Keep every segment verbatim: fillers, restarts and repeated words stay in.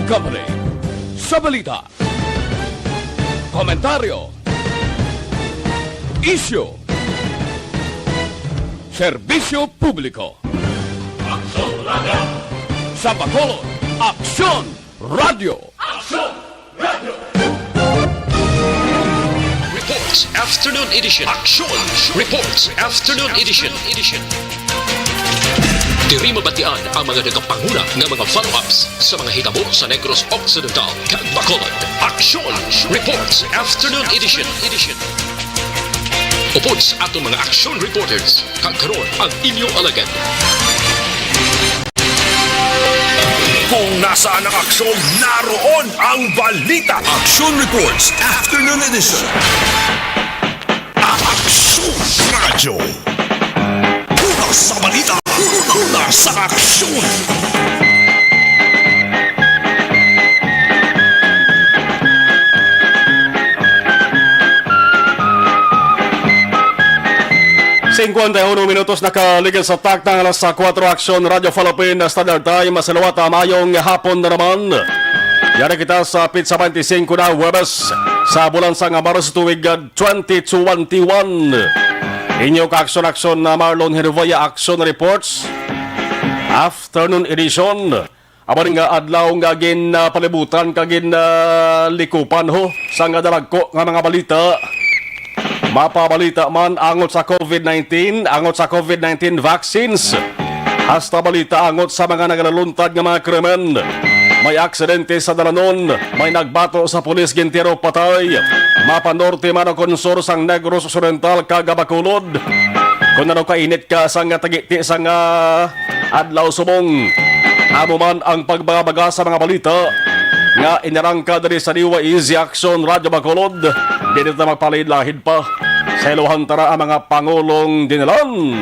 Company. Sa balita, komentaryo, isyu, serbisyo publiko. Aksyon Radio. Sa Bacolod, Aksyon Radio. Aksyon Radio. Reports Afternoon Edition. Aksyon Reports Afternoon Edition. Diri mabatian ang mga nagapanguna nga mga follow-ups sa mga hitabo sa Negros Occidental kag Bacolod. Aksyon Reports Afternoon Edition. Upod sa atong mga aksyon reporters, kag karon ang inyo alagad. Kung nasaan ang aksyon, naroon ang balita. Aksyon Reports Afternoon Edition. Aksyon Radio. Una sa balita, una sa aksyon. Singkwenta y uno minutos nakaligid sa takna nga alas kuwatro. Aksyon Radio Philippine Standard Time. Masalawat, ah, mayong hapon na naman. Yari kita sa pitsa twenty-cinco na Huwebes sa bulan sang Marso tuig, ah, twenty twenty-one. Inyo ka-aksyon-aksyon na Marlon Hervaya, Action Reports, Afternoon Edition. Amo ni nga adlaw nga gin, ah, palibutan kag gin, ah, likupan ho sang dalagko nga mga balita. Mapabalita man angot sa covid nineteen, angot sa covid nineteen vaccines, hasta balita angot sa mga nagaluntad nga mga krimen. May aksidente sa dalanon, may nagbato sa pulis, gintiro, patay. Mapanorte man o konsor sang Negros Occidental kag Bacolod. Kung ano kainit ka sang tagiti sang adlaw subong. Amo man ang pagbangabaga sa mga balita nga inarangkad diri sa D Y E Z Action Radio Bacolod. Di na ta magpalahid-lahid pa. Sa iluhan tara ang mga pangulong dinalan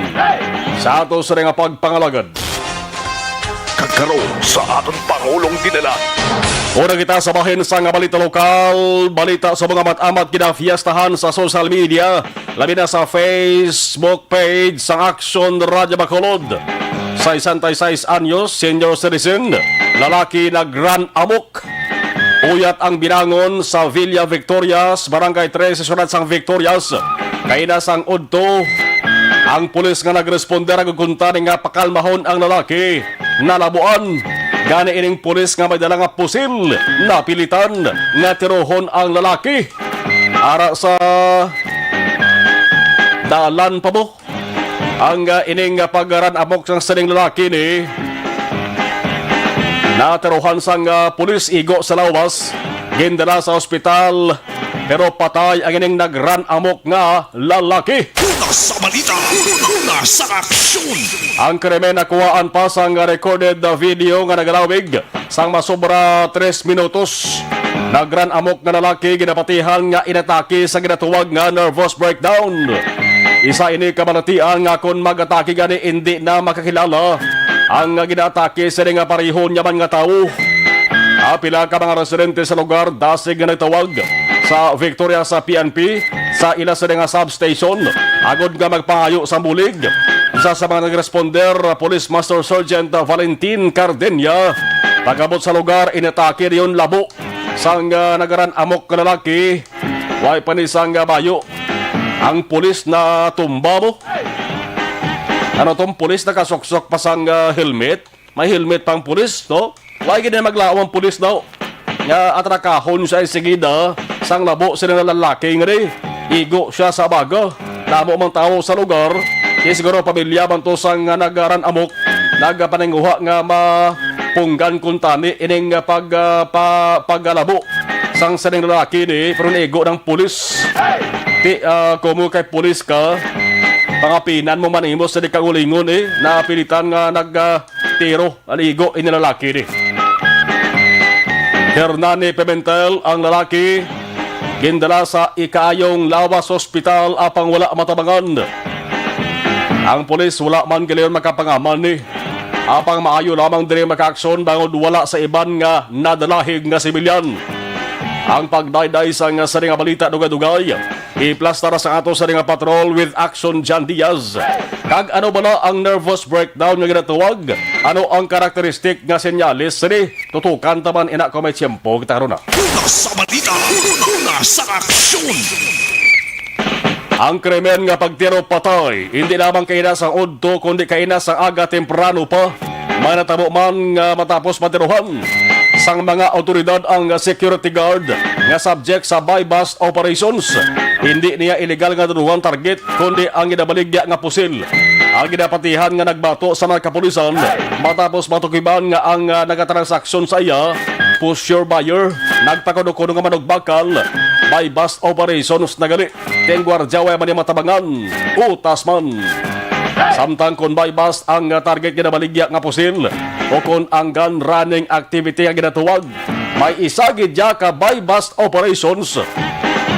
sa ato sa nga pagpangalagad. Kag karon sa aton pangulong dinalan. Una kita sa bahin sa nga balita lokal, balita sa mga amat-amat ginafiestahan sa social media. Labi na sa Facebook page sang Action Radio Bacolod. Sesenta y seis anyos, senior citizen, lalaki nag-run amok. Uyat ang binangon sa Villa Victorias, Barangay Trece, Siyudad sang Victorias. Kaina sang udto, ang pulis nga nagresponder nagkuntani nga pakalmahon ang lalaki. Nalabuan gani ining pulis nga may dala nga pusil, napilitan nga tirohon ang lalaki. Ara sa dalan pa mo ang, ah, ining, ah, pag-run amok sang sining lalaki ni natirohan sang, ah, pulis igo sa lawas, gindala sa ospital, pero patay ang ining nag-run amok nga lalaki. Una sa balita, una sa aksyon. Ang krimen nakuhaan pa sang recorded, ah, video nga nagalawig sang masobra tres minutos. Nag-run amok nga lalaki ginapatihan nga inatake sa ginatawag nga nervous breakdown. Isa ini ka balatian nga kon mag-atake gani indi na makakilala ang ginaatake sini nga pareho niya man nga tawo. Ah, pila ka mga residente sa lugar dasig nga nagtawag sa Victoria sa P N P sa ila sini nga substation agod nga magpangayo sa bulig. Isa sa mga nagresponder, Police Master Sergeant Valentin Cardenia, pag-abot sa lugar, inatake niyon labo sang, ah, nag-run amok nga lalaki. Way pa ni sang, ah, bayo ang pulis natumba mo. Ano tong pulis nakasuksok pa sang, ah, helmet? May helmet pang pulis, no? Way gid na maglaom ang pulis daw. Nga atrakahon siya insigida sang labo sini nga lalaki nga di igo siya sa baga. Damo mang tawo sa lugar, di siguro pamilya man to sang, ah, nag-run amok, nagapaninguha nga mapunggan kuntani ining, ah, pag, ah, pa, pagalabo sang sining lalaki ni, pero naigo ng pulis. Ti, ah, kumo kay pulis ka, pangapinan mo man imo sa di kaulingon, eh, napilitan nga nag, ah, tiro. Naligo ini lalaki ni. Hernani Pimentel ang lalaki. Gindala sa ikaayong lawas sa ospital apang wala matabangan. Ang pulis wala man giliyon makapangaman ni. Apang maayo lamang diri makaaksyon bangod wala sa iban nga nadalahig nga sibilyan. Ang pagdayday sang sini nga balita dugay-dugay. Iplasta na sa ato sa nga patrol with Action John Diaz. Kag ano bala ang nervous breakdown nga ginatawag? Ano ang karakteristik nga senyales sini? Tutukan ta man ina kung may tiyempo kita karon na. Una sa balita, una sa aksyon. Ang krimen nga pagtiro patay, hindi lamang kaina sang udto, kundi kaina sang aga temprano pa. May natabo man nga matapos matiruhan sang mga awtoridad ang security guard nga subject sa buy-bust operations. Hindi niya illegal nga droga ang target, kundi ang ginabaligya nga pusil. Ang ginapatihan nga nagbato sa mga kapulisan matapos matukiban nga ang, ah, nagatransaksyon sa iya, pusher buyer, nagpakuno-kuno nga manugbakal, buy-bust operations na gali. Kay ang gwardya wala man niya matabangan, utas man. Samtang kon buy-bust ang, ah, target nga nabaligya nga pusil, o kon ang gun running activity nga ginatawag, may isa gid ya ka buy-bust operations.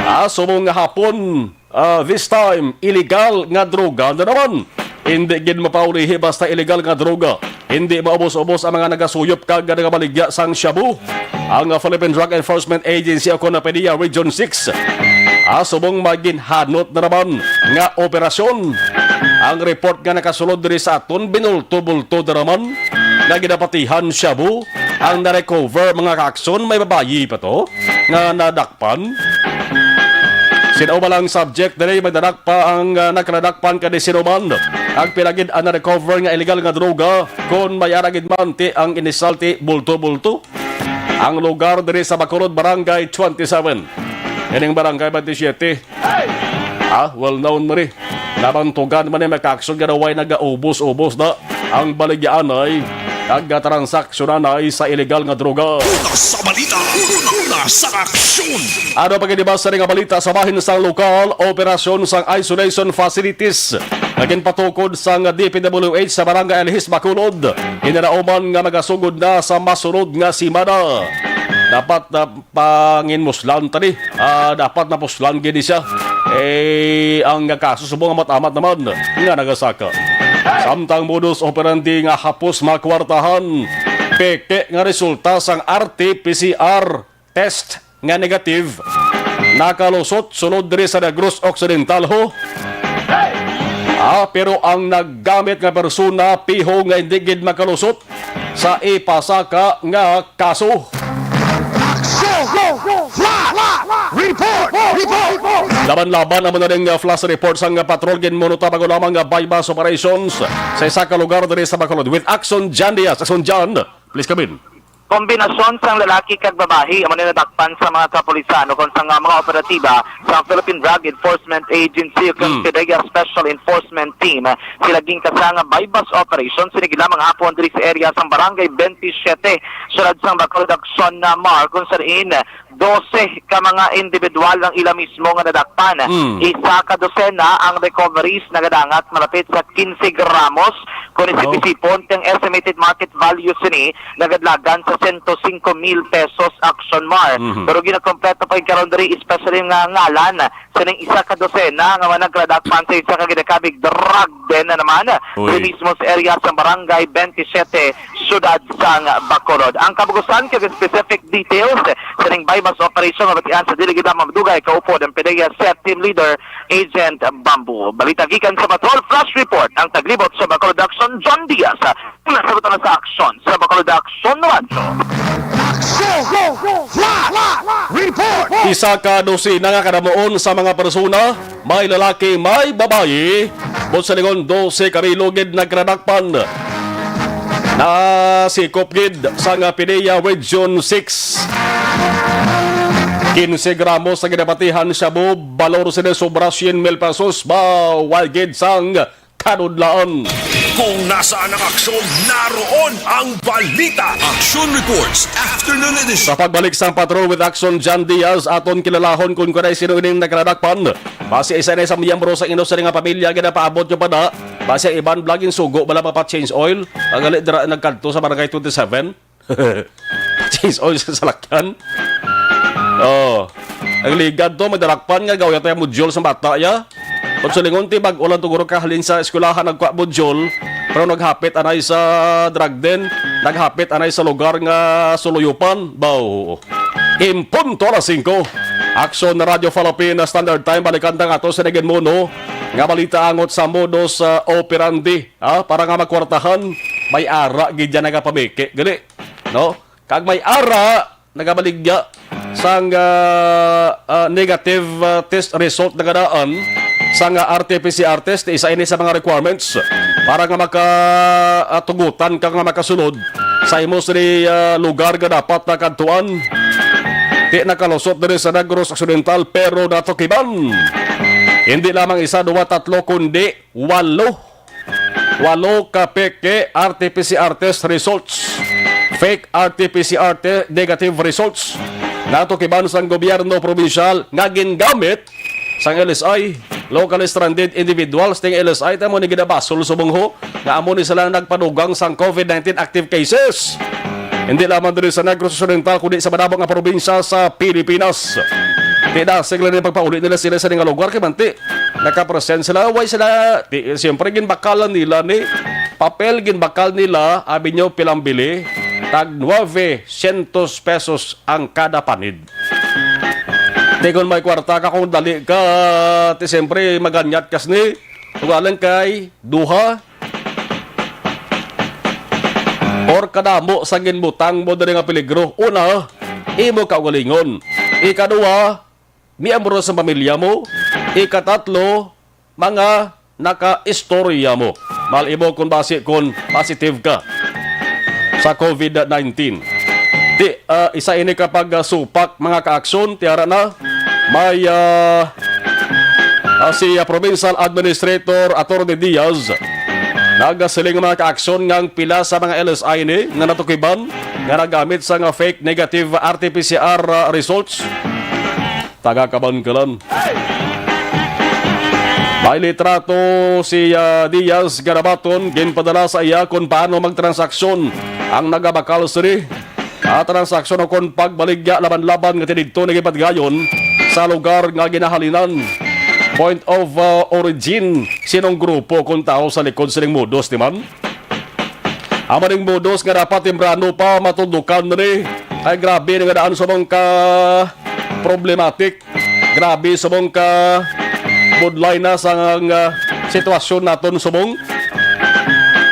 Ah, subong nga hapon, ah, this time, illegal nga droga na naman. Hindi gid mapaulihi basta illegal nga droga. Hindi maubos-ubos ang mga nagasuyop kag nagabaligya sang shabu. Ang Philippine Drug Enforcement Agency o kon ang PDEA Region six, ah, subong may ginhanot na naman nga operasyon. Ang report nga nakasulod diri sa aton, binulto-bulto na naman nga ginapatihan shabu ang na-recover, mga kakson. May babayi pa to nga nadakpan. Sino ba lang subject diri? May nadakpa ang, ah, nagkadakpan ka di sino man. Ang pila gid ang na-recover nga illegal nga droga, kon may ara gid man ti ang inisalti bulto-bulto. Ang lugar diri sa Bacolod, Barangay twenty-seven. Ining Barangay twenty-seven. Ah, well known man ni. Nabantugan man ni, may kakson nga daw ay nagaubos-ubos na ang baligyaanay, nagatransaksyonanay sa illegal nga droga. Una sa balita, una, una sa aksyon. Ano pa gid ba sa nga balita sa bahin sang lokal, operasyon sang isolation facilities nga ginpatukod sang D P W H sa Barangay Alhis, Bacolod, hinalauman nga magasugod na sa masunod nga semana. Dapat na panginmuslan tani, ah, dapat napuslan gid siya. Eh, ang kaso subong amat-amat naman nga nagasaka. Samtang modus operandi nga hapos makwartahan, peke nga resulta sang R T P C R test nga negative nakalusot sulod diri sa Negros Occidental, ho. Ah, pero ang naggamit nga persona piho nga hindi gid makalusot sa ipasaka nga kaso. Aksyon! Flash! Report! Report! Laban-laban ang mga ning, uh, flash report sang, uh, patrol, ginmuno ta bago lamang nga buy-bust operations sa isa ka lugar diri sa Bacolod. With Action John Diaz. Action John, please come in. Kombinasyon sang lalaki kag babayi amo ni nadakpan sa mga kapulisan ukon sa nga mga operatiba sa Philippine Drug Enforcement Agency ug ang Mm. PDEA Special Enforcement Team. Sila ginkasa nga buy-bust operation sini gid lamang hapon diri sa area sang Barangay twenty-seven, siyudad sang Bacolod, Aksyon, Mar, kung sa diin dose ka mga individual ang ila mismo nga nadakpan. Mm. Isa ka dosena ang recoveries nagadangat malapit sa quince gramos. Kung Oh. isip-isipon, ang estimated market value sini nagadlagan sa sento singko mil pesos, Aksyon, Mar. Mhm. Pero ginakompleto pa karon diri, especially nga ngalan sining isa ka dosena nga managkadakpan sa isa ka ginakabig drug den na naman. Uy. Diri mismo sa area sa Barangay twenty-seven, siyudad sang Bacolod. Ang kabug-usan kag specific details sining buy-bust operation mabatian sa dili gid lamang madugay kaupod ang PDEA Set Team Leader Agent Bamboo. Balita gikan sa Patrol Flash Report, ang taglibot sa Bacolod Aksyon, John Diaz. Mula sa Butang sa Aksyon, sa Bacolod Aksyon Radyo. Aksyon! Flash! Report! Isa ka dosena nga kadamuon sa mga persona, may lalaki, may babayi. Buot silingon, dose ka bilog gid nagkadakpan. Nasikop gid sang PDEA Region six. Quince gramos ang ginapatihan shabu, balor sini sobra cien mil pesos, bawal gid sang kadudlaan. Kung nasaan ang aksyon, naroon ang balita. Action Reports, Afternoon Edition. Sa pagbalik sang Patrol with Action John Diaz, aton kilalahon kung kanay sino ining nagkadakpan. Basi isa na sa miyembro sa inusari nga pamilya ginapaabot niyo pa na. Basi ang iban vlogging sugo bala pa change oil. Ang gali dira nagkadto sa Barangay twenty-seven. Change oil sa salakyan. Oh. Ang ligad to, may darakpan nga gawya tayo module sa bata ya. Kung sulingon ti bag-o lang to guro kahalin sa eskwelahan nagkwa module, pero naghapit anay sa drug den, naghapit anay sa lugar nga suluyupan. Baw. In punto alas singko, Aksyon na Radyo Falapin na Standard Time, balikan ta nga ato sa nagin muno nga balita angot sa modus, ah, operandi, ah, para nga makwartahan, may ara gid dyan nagapamiki. Gali, no? Kag may ara, nagabaligya sang, ah, ah, negative, ah, test result na kadaan sang, ah, R T P C R test, isa ini sa mga requirements para nga maka, ah, tugutan ka nga makasulod sa imo sini, ah, lugar nga dapat na kadtuan. Di nakalusot diri sa Negros Occidental, pero natukiban. Hindi lamang isa, duwa, tatlo, kundi walo. Walo ka peke R T P C R test results, fake R T P C R te-, negative results, natukiban sang gobyerno probinsyal nga gingamit sang L S I, locally stranded individuals, ting L S I, tamo ni ginabasol subong ho nga amo ni sila nagpadugang sang COVID nineteen active cases. Hindi lamang diri sa Negros Occidental, kundi sa madamo nga probinsya sa Pilipinas. Tinasig lang ni pagpauli nila sila sa nga lugar, kay manti nakapresent sila, way sila, ti, siyempre, ginbakalan nila ni papel, ginbakal nila, abi nyo, pilambili, tag nueve cientos pesos ang kada panid. Ti, kung may kwarta ka, kung dali ka, ti, siyempre, maganyat kas ni, kung alang kay duha, or kadamo sa ginbutang mo diri nga peligro. Una, imo kaugalingon. Ikaduha, miyembro sa pamilya mo. Ikatatlo, mga nakaistorya mo. Mahal imo kung basi kung positive ka sa COVID nineteen. Di, ah, isa ini ka pagsupak, mga kaaksyon, tiara na. May, ah, ah, si, ah, Provincial Administrator Attorney Diaz nagasiling, mga kaaksyon, nga ang pila sa mga L S I ni nga natukiban nga nagamit sa nga fake negative R T P C R, ah, results. Taga Kabankalan. May litrato si, ah, Diaz nga nabaton, ginpadala sa iya kung paano magtransaksyon ang nagabakal sini. Ah, transaksyon o kon pagbaligya laban-laban nga tinigto ni gipatgayon sa lugar nga ginahalinan. Point of, ah, origin, sinong grupo kung tao sa likod sining modus, di man? Amo ning modus nga dapat temprano pa matundukan ni. Ay, grabe nga daan subong ka problematic. Grabe subong ka budlay na sa nga, ah, sitwasyon naton subong.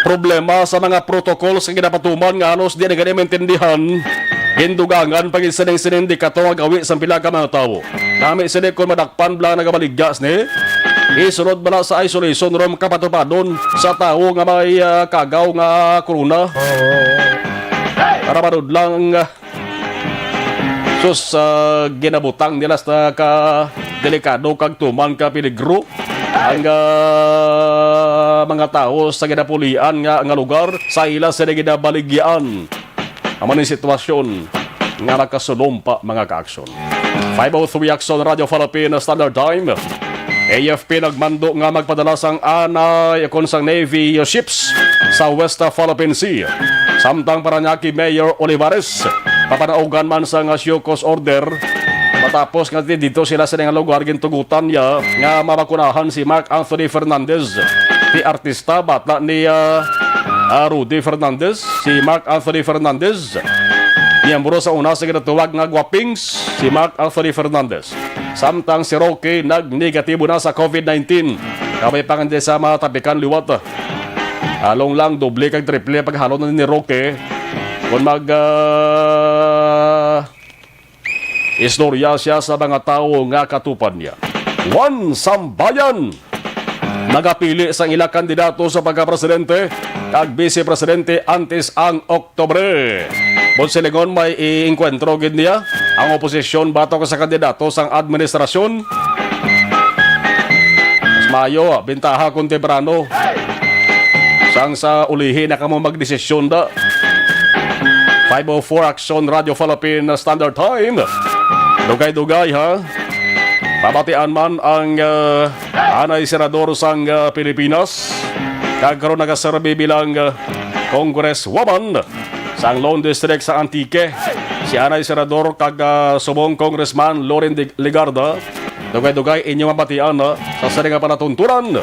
Problema sa mga protocols nga ginapatuman nga halos di na gani maintindihan. Gindugangan pa gid sining, sining di kato nga gawi sang pila ka mga tawo. Nami sini kon madakpan bala nagabaligya sini. Isunod bala sa isolation room kapatupadon sa tawo nga may, ah, kagaw nga corona. Para manudlang, ah, sus, ah, ginabutang nila sa ka delikado kag tuman ka peligro ang, ah, mga tawo sa ginapulian nga, nga lugar sa ila sila ginabaligyaan. Amo ni sitwasyon nga nakasulompa, mga kaaksyon. Five oh three Aksyon Radyo Philippine Standard Time. A F P nagmando nga magpadala sang anay kon sang Navy ships sa West Philippine Sea. Samtang Parañaque Mayor Olivares, papanaugan man sang show cause order matapos nga di-, dito sila sa nga lugar gintugutan niya nga mabakunahan si Mark Anthony Fernandez, ti artista, bata ni, ah, ah, Rudy Fernandez. Si Mark Anthony Fernandez, miyembro sa una sa ginatuwag nga Guapings, si Mark Anthony Fernandez. Samtang si Roque nag-negatibo na sa COVID nineteen. Kabay pa nga di sa matapikan liwat. Along lang, doble kag triple paghalon na ni Roque. Kung mag, ah, istorya siya sa mga tawo nga katupad niya. Juan Sambayan nagapili sang ila kandidato sa pagkapresidente kag vice-presidente antes ang Oktubre. Buot silingon, may iengkwentro gid niya ang oposisyon batok sa kandidato sang administrasyon. Mas maayo, bintaha kung temprano. Sang sa ulihi na kamo magdesisyon da. Five oh four Aksyon Radyo Philippine Standard Time. Dugay-dugay, ha? Pabatian man ang, ah, anay senador sang, ah, Pilipinas. Kag karon nagaserbi bilang, ah, congresswoman sang Lone District sa Antique. Si anay senador kag, ah, subong Congressman Loren Di-, Legarda. Dugay-dugay inyo mabatian, ha, sa sini nga palatuntunan.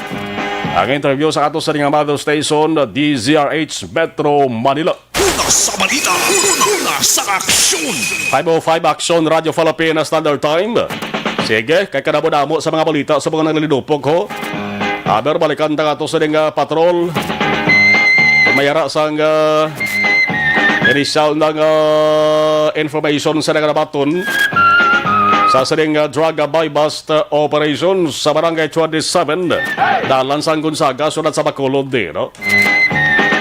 Ang interview sa ato sa nga mother station, D Z R H Metro Manila. Sa balita, una sa aksyon. Five oh five Action Radio Filipina Standard Time. Sige, kay kadamo-damo sa mga balita sa mga naglalidupok, ho. Aber, balikan ta nga to sa ding, ah, patrol. Mayara sang, ah, initial nga, ah, information sa nagarabaton sa sining, ah, drug, ah, buy-bust, ah, operation sa Barangay twenty-seven, dalan sang Gonzaga, syudad sa Bacolod, eh, no?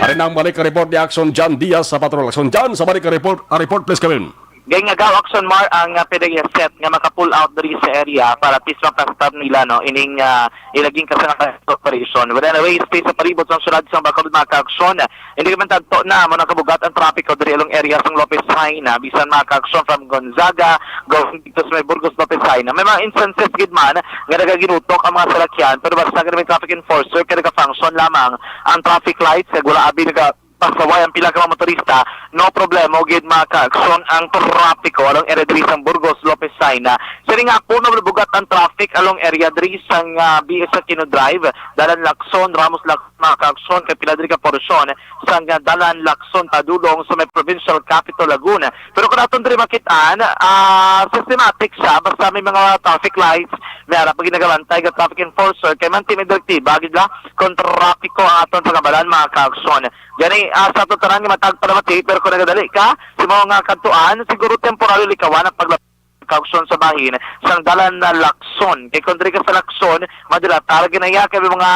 Ari na ang balik report ni Action John Diaz sa Patrol. Action John, sa balik report, ah, report, please, Kevin. Gay nga gaw Action Mar ang, ah, P D S set nga maka-pull out diri sa area para at least maplastar nila, no, ining, ah, ilaging kasangkapan sa operation. But anyways, stay sa palibot sang syudad sang Bacolod, mga ka-aksyon. Hindi man tagto na mo nakabugat ang trapiko diri along area sang Lopez Jaena, bisan, mga ka-aksyon, from Gonzaga going dito sa may Burgos Lopez Jaena. May mga instances gid man nga nagaginutok ang mga salakyan, pero basta gani may traffic enforcer kay nagafunction lamang ang traffic lights, kag wala abi naga pasaway ang pila ka mga motorista, no problema gid, mga ka-aksyon, ang trapiko along area diri sang Burgos Lopez Jaena. Sining hapon, nabugat ang traffic along area diri sang, ah, B S Aquino Drive, Dalan Lacson, Ramos Lacson, mga ka-aksyon, kay pila diri ka porsyon sang, ah, Dalan Lacson padulong sa may Provincial Capitol Laguna. Pero kung aton diri makit-an, ah, systematic siya, basta may mga traffic lights, may ara pa ginagabantay nga traffic enforcer, kay man may direktiba gid la, kung trapiko ang aton pagabalan, mga ka-aksyon. Gani, ah, sa aton tanan nga matag palamati, pero kung nagadali ka sa mga nga kadtuan, siguro temporaryo likawan ang paglabay kauksyon sa bahin sang Dalan na Lacson. Kay kung diri ka sa Lacson, madilatar ginaya kay may mga,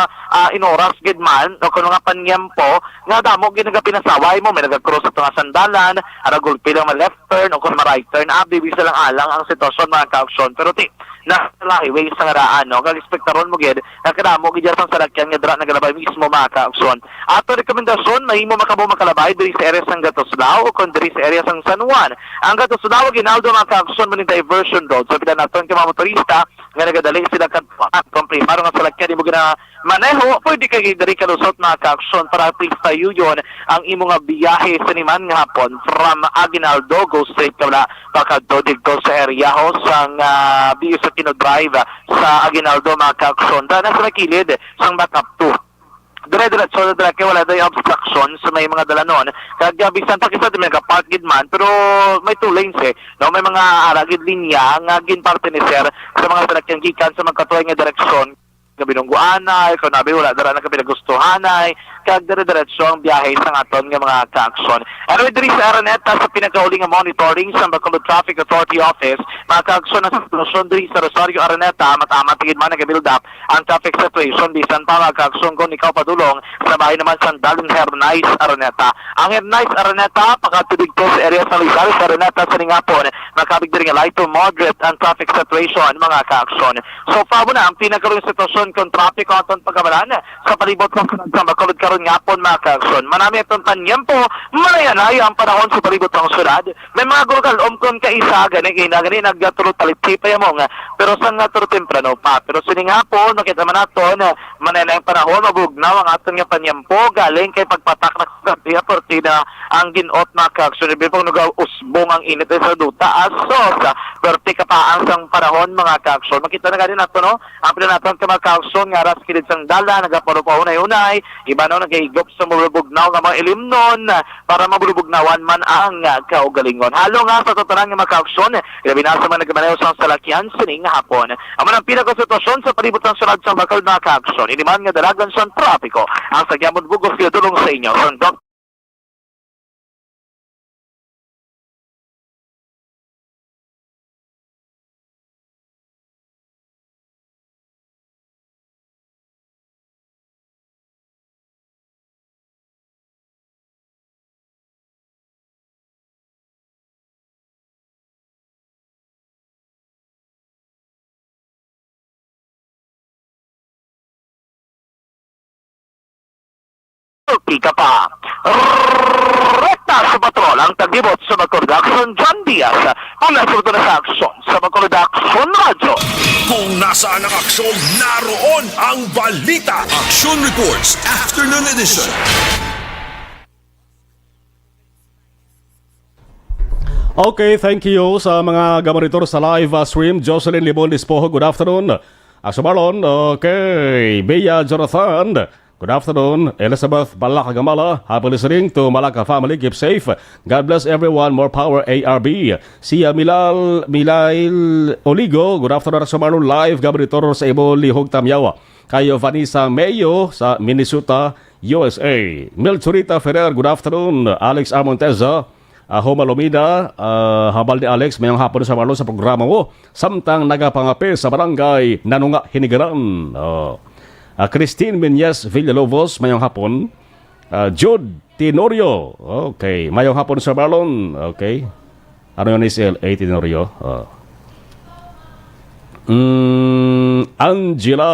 ah, inoras gid man o kung mga panyempo nga damo gid nagapinasaway mo, may nagakross sa tunga sang dalan, ara gulpi lang ma-left turn o kung ma-right turn, abi, bisa lang alang ang sitwasyon, mga kauksyon. Pero ti, nasa highway sa ngaraan, no? Kag ekspektaron mo gid nga kadamo gid dyan sang salakyan nga dira nagalabay mismo, mga kauksyon. Ato rekomendasyon, mahimo makabo makalabay diri sa area sang Gatuslao o kon diri sa area sang San Juan. Ang Gatuslao, Aguinaldo, mga kauksyon, man yung diversion road. So, pila naton ka mga motorista nga nagadali sila kadtuan. Kung primero nga salakyan imo gina maneho, pwede ka gid diri kalusot, mga kauksyon, para at least payuyon ang imo nga biyahe sa niman nga hapon. From Aguinaldo, go straight ka wala pakadto dito sa area ho sang, ah, B S Aquino Drive, ah, sa Aguinaldo, mga kauksyon. Daan na sa may kilid sang Backup two. Dire-diretso na dira kay wala day obstruction sa may mga dalanon. Kag, ah, bisan pa kisa di may park gid man, pero may two lanes, eh. No, may mga ara gid linya nga ginpartineser sa mga salakyan gikan sa magkatuway nga direksyon. Nga Binunggo anay, kung nabi wala dira na kami nagustuhanay, kag dire-diretso ang biyahe sa aton nga mga ka-aksyon. Anyway, diri sa Araneta, sa pinakauli nga monitoring sa Bacolod Traffic Authority Office, mga ka-aksyon, ang sitwasyon diri sa Rosario Araneta, matamat gid man nag-build up ang traffic situation, bisan pa, mga ka-aksyon, kung ikaw padulong sa bahin naman sang Dalan Hernice Araneta. Ang Hernice Araneta, pakadto didto sa area sa Lizales Araneta, sa ningapon, makabig diri nga light to moderate ang traffic situation, mga ka-aksyon. So, far mo na ang pinakaulong sitwasyon kung trapiko aton pagkamalan sa palibot sang syudad sang Bacolod karon nga hapon, mga ka-aksyon. Manami aton panyempo, malayanay ang panahon sa palibot sang syudad. May mga gurgal, umkon ka isa, gani, gani, gani, nagturo talipsi pa yamo nga. Pero sa nga turo temprano pa. Pero sining hapon, makita man naton, manay na ang panahon, mabugnaw ang aton nga panyempo, galing kay pagpatak na kagabi, aporti na ang ginot, mga ka-aksyon. Ibi pang nagausbong ang init sa duta. Asos, ah, perte ka pa ang sang panahon, mga ka-aksyon. Makita na gani nato, no? Ang pila naton ka, mga ka-aksyon, nga aras kilid sang dalan, nagaparupa unay-unay, iba no, nagahigop sa mabulubugnaw nga mga ilimnon, para mabulubugnawan man ang, ah, kaugalingon. Halo nga sa tatanan nga mga ka-aksyon, ilabi na sa mga nagmaneho sang salakyan sining nga hapon. Amo ang pinakasitwasyon sa palibot sang syudad sang Bacolod, mga ka-aksyon. Ini man nga dalagan sang trapiko ang sa gihapon bug-os nga dulong sa inyo sang Doc Pika pa. Rekta sa patrol ang tagibot sa Bacolod Aksyon, John Diaz. Mula sa Bacolod Aksyon, sa Bacolod Aksyon Radyo. Kung nasaan ang aksyon, naroon ang balita. Action Reports, Afternoon Edition. Okay, thank you sa mga gamonitor sa live, uh, stream. Jocelyn Limon Dispoho, good afternoon. Uh, subalon, okay, Bea Jonathan, Good afternoon, Elizabeth Balaka Gamala. Happy listening to Malaka family. Keep safe. God bless everyone. More power, A R B. Sia Milal, Milail Oligo, good afternoon, Raso Marlon, live, ga monitor sa imo lihog tamyawa. Kayo Vanessa Mayo sa Minnesota, U S A. Mil Churita Ferrer, good afternoon. Alex Amonteza, ah, Homa Lomida, ah, hambal ni Alex, mayong hapon sa Marlon sa programa mo. Samtang nagapangape sa barangay Nanunga, Hinigaran. Oh. Ah, Christine Menyes Villalobos, mayong hapon. Ah, Jude Tenorio. Okay. Mayong hapon, Sir Marlon. Okay. Ano yun, S L A Tenorio? Ah. Mm, Angela.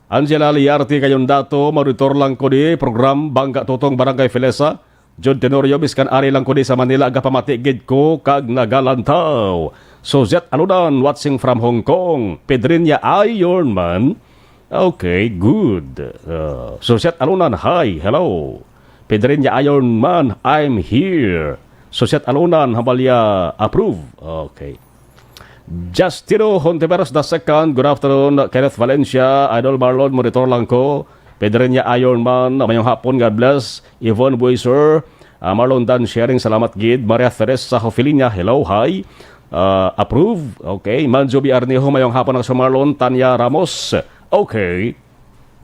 Angela Liarte, kayon dato, monitor lang ko di program Bangga Tutong, Barangay Felesa. Jude Tenorio, biskan ari lang ko di sa Manila, agapamati gid ko kag nagalantaw. Suzette Alunan, watching from Hong Kong. Pedrinya Ironman. Okay, good. Uh, Suzette Alunan, hi, hello. Pedrinya Ironman, I'm here. Suzette Alunan, hambalya, approve. Okay. Justino Hontiveros the second, good afternoon. Kenneth Valencia, Idol Marlon, monitor lang ko. Pedrinya Ironman, mayong hapon, God bless. Yvonne Buiser, ah, Marlon Dan sharing, salamat gid. Maria Teresa Hofiliña, hello, hi. Ah, approve, okay. Manjo B. Arnejo, mayong hapon, Sir Marlon. Tanya Ramos, okay.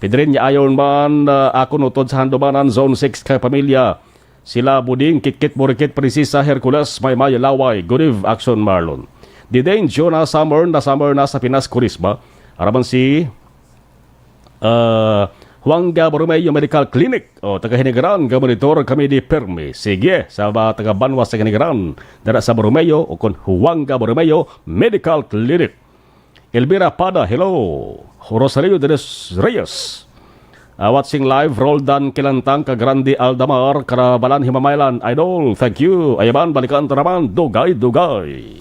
Pedrinya Ironman, ah, ako nutod sa Handumanan, Zone six kay pamilya. Sila Buding, Kitkit Murikit, Prinsesa Hercules, Maymay Laway. Good eve, Action Marlon. Didane Jonah Summer, na Summer na sa Pinas, Kurisma. Araman si, ah, Juanga Borromeo Medical Clinic. O, taga Hinigaran, ga monitor kami di permi. Sige, sa mga taga Banwa sa Hinigaran, dara sa Borromeo o kon Juanga Borromeo Medical Clinic. Elvira Pada, hello. Rosario de los Reyes. Ah, watching live, Roldan Kilantang, Kagrande Aldamar, Karabalan, Himamaylan, Idol, thank you. Ayaban, balikan ta naman, dugay-dugay.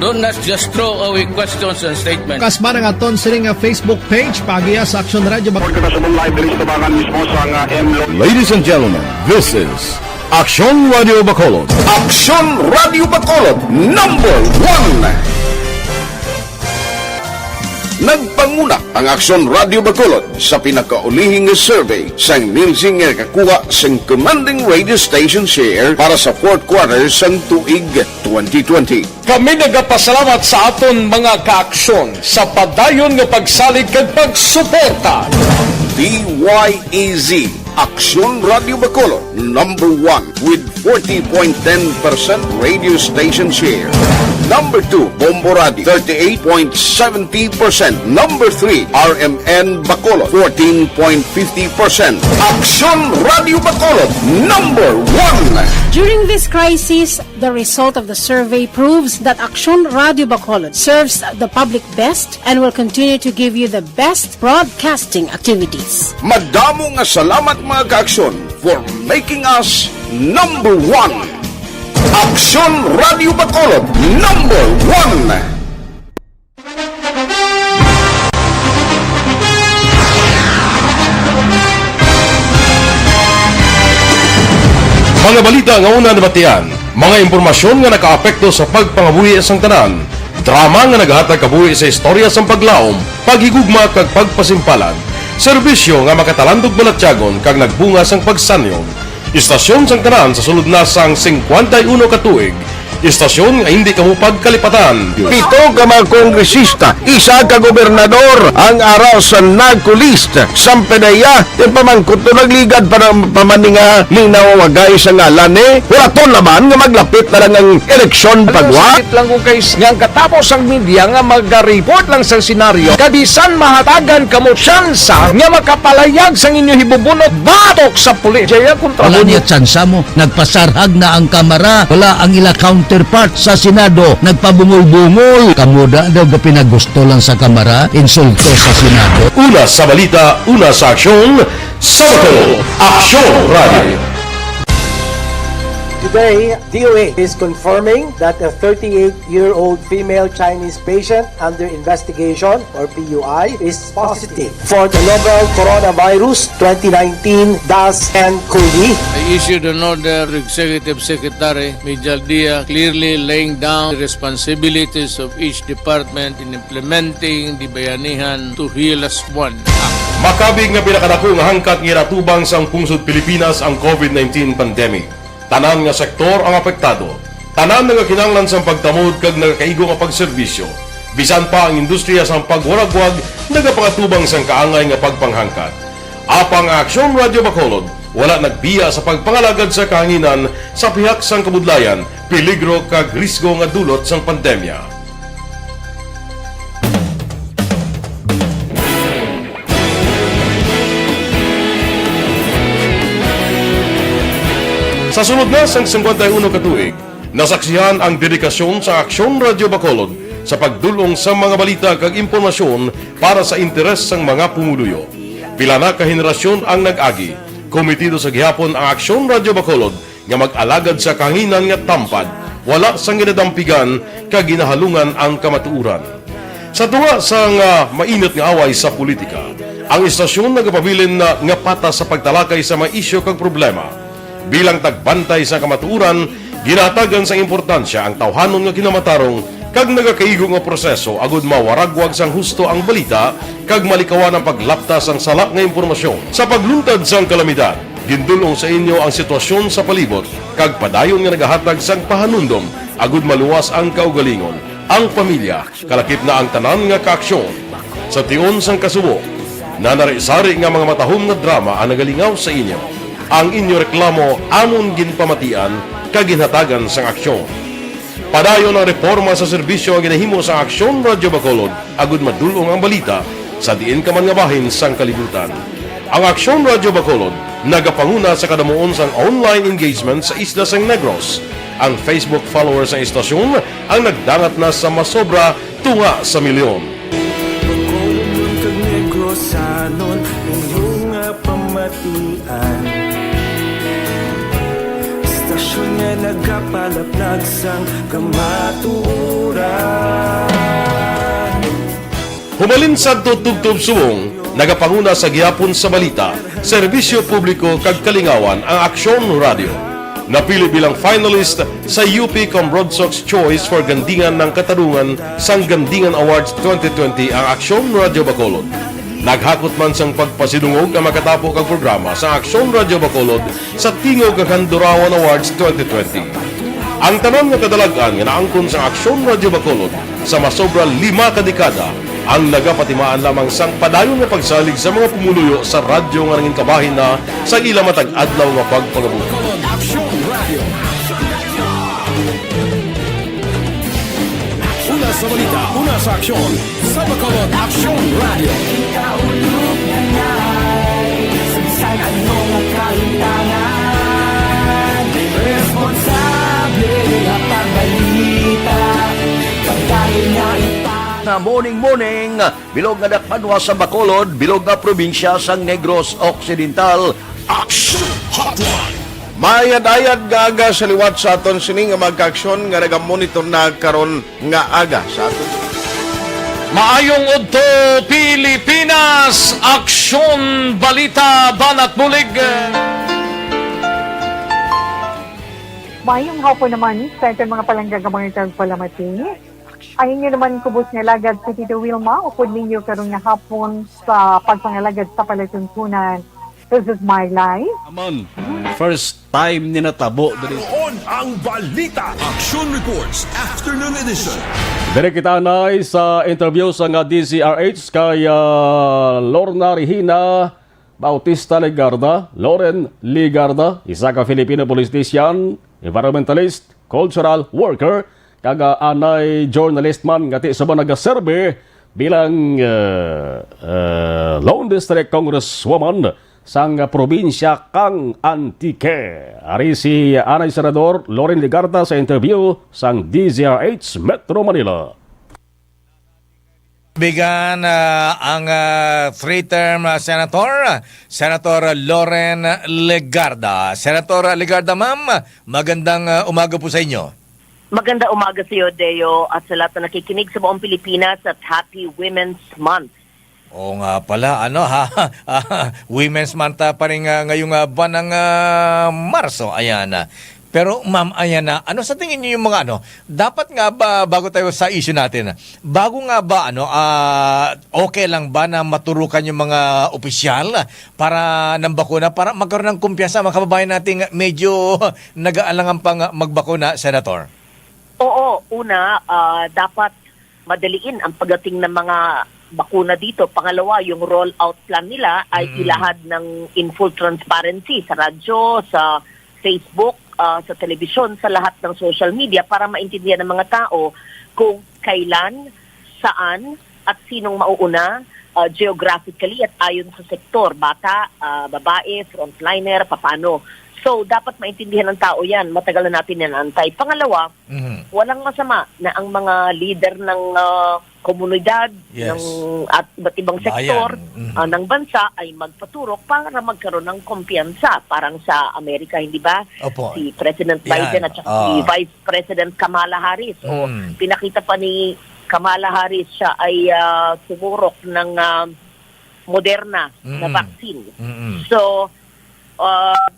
Don't not just throw away questions and statements. Kasba ang aton sini nga Facebook page, paagi sa Action Radio Bac- Report kita sa live diri sa Tabangan mismo sa nga M Lo- Ladies and gentlemen, this is Aksyon Radio Bacolod. Aksyon Radio Bacolod, number one. Nagpanguna ang Aksyon Radio Bacolod sa pinakaulihi nga survey sang Nielsen nga nakakuha sang commanding radio station share para sa fourth quarter sang tuig twenty twenty. Kami nagapasalamat sa aton mga kaaksyon sa padayon nga pagsalig kag pagsuporta. D Y E Z, Aksyon Radio Bacolod, number one with forty point ten percent radio station share. Number two, Bombo Radio, thirty-eight point seventy percent. Number three, R M N Bacolod, fourteen point fifty percent. Aksyon Radio Bacolod, number one. During this crisis, the result of the survey proves that Aksyon Radio Bacolod serves the public best and will continue to give you the best broadcasting activities. Madamo nga salamat, mga kaaksyon, for making us number one. Aksyon Radio Bacolod, number one. Mga balita nga una nabatian, mga impormasyon nga nakaapekto sa pagpangabuhi sang tanan, drama nga naghatag kabuhi sa istorya sang paglaom, paghigugma kag pagpasimpalan, serbisyo nga makatalandog balatyagon kag nagbunga sang pagsanyon. Istasyon sang tanan sa sulod na sang singkwenta y uno ka tuig. Istasyon nga hindi kamo pagkalipatan. Pito ka mga kongresista, isa ka gobernador ang ara sa NAGCO list. Sampedeya, ti pamangkot to nagligad para pamaninga minaw wagay sa ngalan ni. Wala to naman nga maglapit na lang ang eleksyon pagwa. Sakit lang ko kay s-, nga ang katapos ang media nga magareport lang sa senaryo. Kabisan mahatagan kamo tsansa nga makapalayag sang inyo hibubunot batok sa pulis. Jaya kontra Wala mo niya tsansa mo. Nagpasarhag na ang Kamara. Wala ang ila counterpart sa Senado. Nagpabungol-bungol. Kamo da daw gapinagusto lang sa Kamara. Insulto sa Senado. Una sa balita, una sa aksyon, sa Bacolod, Aksyon Radio. Today, D O H is confirming that a thirty-eight-year-old female Chinese patient under investigation, or P U I, is positive for the novel coronavirus twenty nineteen dash N COVID. I issued an order to Executive Secretary Mijal Dia, clearly laying down the responsibilities of each department in implementing the Bayanihan to Heal Us One Act. Makabig nga pinakadako nga hangkat nga ginatubang sang pungsod Pilipinas ang COVID nineteen pandemic. Tanan nga sektor ang apektado. Tanan nagakinahanglan sang pagtamod kag nagakaigo nga pagserbisyo. Bisan pa ang industriya sang pagwaragwag nagapangatubang sang kaangay nga pagpanghangkat. Apang ang Aksyon Radyo Bacolod wala nagbiya sa pagpangalagad sa kahanginan sa pihak sang kabudlayan, peligro kag risgo nga dulot sang pandemya. Sa sulod na sang singkwenta y uno ka tuig, nasaksihan ang dedikasyon sa Aksyon Radyo Bacolod sa pagdul-ong sa mga balita kag impormasyon para sa interes sang mga pumuluyo. Pila na ka henerasyon ang nag-agi. Komitido sa gihapon ang Aksyon Radyo Bacolod nga mag-alagad sa kahanginan nga tampad, wala sang ginadampigan kag ginahalungan ang kamatuoran. Sa tunga sang, ah, mainit nga away sa politika, ang istasyon nagapabilin na nga patas sa pagtalakay sa mga isyu kag problema. Bilang tagbantay sa kamatuoran, ginahatagan sang importansya ang tawhanon nga kinamatarong kag nagakaigo nga proseso agud mawaragwag sang husto ang balita kag malikawan ang paglapta sang sala nga impormasyon. Sa pagluntad sang kalamidad, gindul-ong sa inyo ang sitwasyon sa palibot kag padayon nga nagahatag sang pahanumdom agud maluwas ang kaugalingon, ang pamilya, kalakip na ang tanan nga kaaksyon. Sa tion sang kasubo, nanari-sari nga mga matahom nga drama ang nagalingaw sa inyo. Ang inyo reklamo amon ginpamatian kag ginhatagan sang aksyon. Padayon ang reporma sa serbisyo nga ginahimo sa Aksyon Radyo Bacolod agud madul-ong ang balita sa diin ka man nga bahin sang kalibutan. Ang Aksyon Radyo Bacolod nagapanguna sa kadamuon sang online engagement sa isla sang Negros. Ang Facebook followers sang istasyon ang nagdangat na sa masobra tunga sa milyon. Bacolodnon kag Negrosanon, inyo nga pamatian. Istasyon nga nagapalaplag sang kamatuoran. Humalin sadto tubtob subong, nagapanguna sa gihapon sa balita, serbisyo publiko kag kalingawan ang Aksyon Radio. Napili bilang finalist sa U P Cambrodsoc's Choice for Gandingan ng Katarungan sang Gandingan Awards twenty twenty ang Aksyon Radio Bacolod. Naghakot man sang pagpasidungog ang makatapo kag programa sa Aksyon Radio Bacolod sa Tingog kag Handurawan Awards twenty twenty. Ang tanan nga kadalag-an nga naangkon sang Aksyon Radio Bacolod sa masobra lima ka dekada ang nagapatimaan lamang sang padayon nga pagsalig sa mga pumuluyo sa radyo nga nangin kabahin na sa ila matag adlaw nga pagpangabuhi. Bacolod Aksyon Radio. Una sa balita, una sa aksyon, sa Bacolod Aksyon Radio. Ikaulog na ngay, sa bisan ano nga kahitangan, responsable nga pagbalita, pagdahil nga ita- Nga morning, morning, bilog nga dakbanwa sa Bacolod, bilog nga probinsya sang Negros Occidental. Action Hotline. Maayad-ayad nga aga sa liwat sa aton sini nga mga kaaksyon nga nagamonitor na karon nga aga sa aton. Maayong udto, Pilipinas! Aksyon, balita, banat bulig. Mayong hapon naman sa aton mga palangga nga mga tagpalamati. Ang inyo naman kubos nga alagad si Tito Wilma, upod ninyo karon nga hapon sa pagpangalagad sa palatuntunan. This is my life. Aman, first time ni natabo diri. Noon ang balita. Action Reports, Afternoon Edition. Diri kita anay sa interview sa nga D Z R H kay, ah, Lorna Regina Bautista Legarda, Loren Legarda, isa ka Filipino politician, environmentalist, cultural worker, kag, ah, anay journalist man nga ti subong nagaserbi bilang, ah, ah, Lone District Congresswoman sang probinsya kang Antique. Ari si anay Senador Loren Legarda sa interview sang D Z R H Metro Manila. Bigan, ah, ang, ah, three-term, ah, senator, Senator Loren Legarda. Senator Legarda, ma'am, magandang, ah, umaga po sa inyo. Maganda umaga sa iyo, Deo, at sa lahat na nakikinig sa buong Pilipinas, at Happy Women's Month. Oo nga pala, ano, ha? Women's Month, ah, pa rin, ah, ngayong, ah, buwan ng, ah, Marso. Ayan, ah. Pero, ma'am, ayan na. Ano sa tingin niyo yung mga, ano, dapat nga ba, bago tayo sa issue natin, ah, bago nga ba, ano, ah, okay lang ba na maturukan yung mga opisyal para ng bakuna, para magkaroon ng kumpiyansa ang mga kababayan nating medyo nag-aalangan pang magbakuna, Senator? Oo, una, ah, dapat madaliin ang pagdating ng mga bakuna dito. Pangalawa, yung rollout plan nila ay Mm. ilahad ng in full transparency sa radyo, sa Facebook, ah, sa telebisyon, sa lahat ng social media para maintindihan ng mga tao kung kailan, saan, at sinong mauuna, ah, geographically at ayon sa sektor, bata, ah, babae, frontliner, papaano. So, dapat maintindihan ng tao yan. Matagal na natin yan antay. Pangalawa, Mhm. walang masama na ang mga leader ng, ah, komunidad, Yes. ng, at iba't ibang Bayan. sektor, Mhm. ah, ng bansa ay magpaturok para magkaroon ng kumpiyansa. Parang sa Amerika, hindi ba? Opo. Si President Yan. Biden at saka si Ah. Vice President Kamala Harris. O, Mm. pinakita pa ni Kamala Harris, siya ay, ah, sumurok ng, ah, Moderna na Mm-mm. vaccine. Mm-mm. So, ah,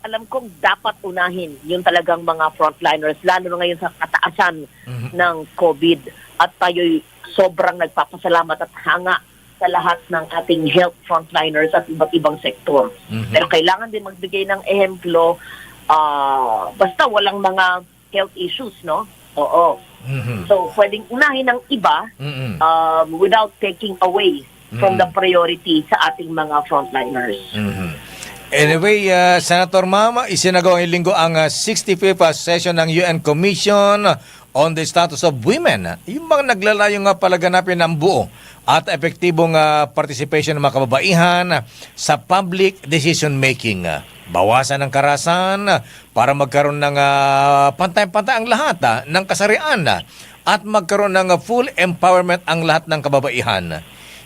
alam kong dapat unahin yung talagang mga frontliners, lalo na ngayon sa kataasan Mhm. ng COVID. At tayo'y sobrang nagpapasalamat at hanga sa lahat ng ating health frontliners at iba't ibang sektor. Mhm. Pero kailangan din magbigay ng ehemplo, ah, basta walang mga health issues, no? Oo. Mhm. So, pwedeng unahin ang iba, Mm-mm. um, without taking away from the Mm. priority sa ating mga frontliners. Mhm. Anyway, ah, Senator Ma'am, isinagawa ngayong linggo ang, ah, sixty-fifth, ah, session ng U N Commission on the Status of Women. Yung bang naglalayo nga palaganapin ang buo at epektibong, ah, participation ng mga kababaihan sa public decision making. Bawasan ang karasan para magkaroon ng, ah, pantay-pantay ang lahat, ah, ng kasarian, ah, at magkaroon ng, ah, full empowerment ang lahat ng kababaihan.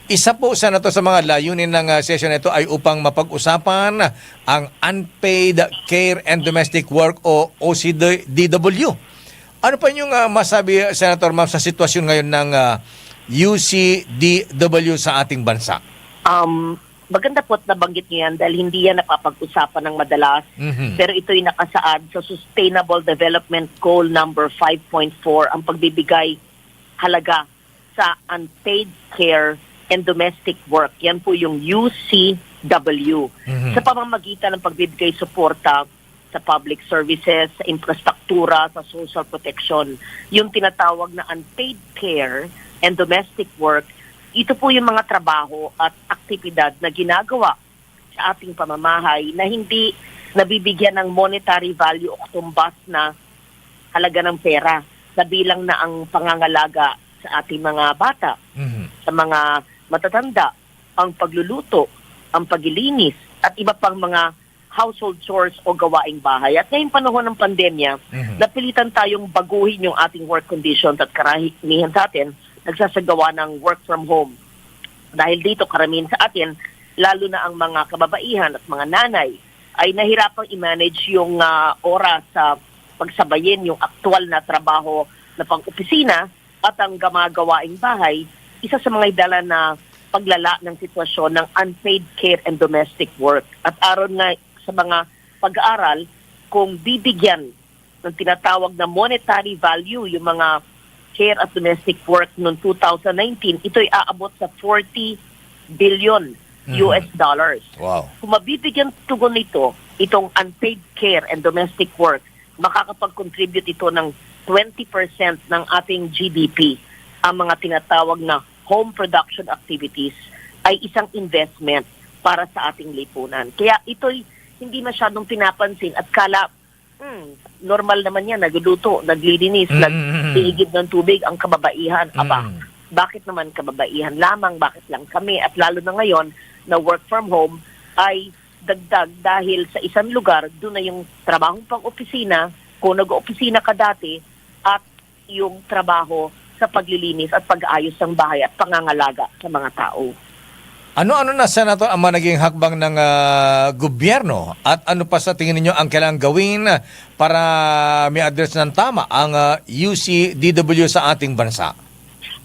Isa po, Senator, sa mga layunin ng, ah, session na ito ay upang mapag-usapan ang unpaid care and domestic work o O C D W. Ano pa inyong, ah, masabi, Senator, ma'am, sa sitwasyon ngayon ng, ah, U C D W sa ating bansa? Um, maganda po at nabanggit niyo yan dahil hindi yan napapag-usapan ng madalas. Mhm. Pero ito'y nakasaad sa Sustainable Development Goal number five point four, ang pagbibigay halaga sa unpaid care and domestic work. Yan po yung U C W. Mhm. Sa pamamagitan ng pagbibigay suporta sa public services, sa infrastruktura, sa social protection, yung tinatawag na unpaid care and domestic work, ito po yung mga trabaho at aktibidad na ginagawa sa ating pamamahay na hindi nabibigyan ng monetary value o katumbas na halaga ng pera, kabilang na ang pangangalaga sa ating mga bata, Mhm. sa mga matatanda, ang pagluluto, ang paglilinis, at iba pang mga household chores o gawaing bahay. At ngayong panahon ng pandemya, Mhm. napilitan tayong baguhin yung ating work conditions at karamihan sa atin nagsasagawa ng work from home. Dahil dito, karamihan sa atin, lalo na ang mga kababaihan at mga nanay, ay nahirapang i-manage yung, ah, oras sa pagsabayin yung aktual na trabaho na pang-opisina at ang gumagawaing bahay, isa sa mga dahilan na paglala ng sitwasyon ng unpaid care and domestic work. At aron nga sa mga pag-aaral, kung bibigyan ng tinatawag na monetary value yung mga care at domestic work noong two thousand nineteen, ito'y aabot sa forty billion Mhm. U S dollars. Wow. Kung mabibigyan tugon nito, itong unpaid care and domestic work, makakapag-contribute ito ng twenty percent ng ating G D P. Ang mga tinatawag na home production activities ay isang investment para sa ating lipunan. Kaya ito'y hindi masyadong pinapansin at kala, hmm, normal naman yan, nagluluto, naglilinis, Mm, mm, mm. naghihigitan ng tubig ang kababaihan. Aba, Mm. bakit naman kababaihan lamang? Bakit lang kami? At lalo na ngayon na work from home ay dagdag dahil sa isang lugar, doon na yung trabahong pang-opisina, kung nag-opisina ka dati, at yung trabaho sa paglilinis at pag-aayos ng bahay at pangangalaga sa mga tao. Ano-ano na, Senator, ang mga naging hakbang ng, ah, gobyerno? At ano pa sa tingin ninyo ang kailangan gawin para ma-address ng tama ang, ah, U C D W sa ating bansa?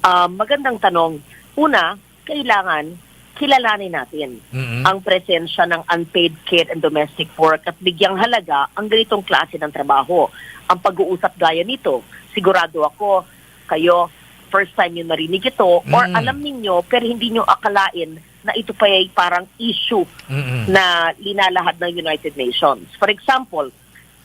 Ah, magandang tanong. Una, kailangan kilalanin natin Mm-mm. ang presensya ng unpaid care and domestic work at bigyang halaga ang ganitong klase ng trabaho. Ang pag-uusap gaya nito, sigurado ako, kayo, first time nyo narinig ito, or Mm. alam ninyo, pero hindi nyo akalain na ito pa ay parang issue Mm-mm. na linalahad ng United Nations. For example,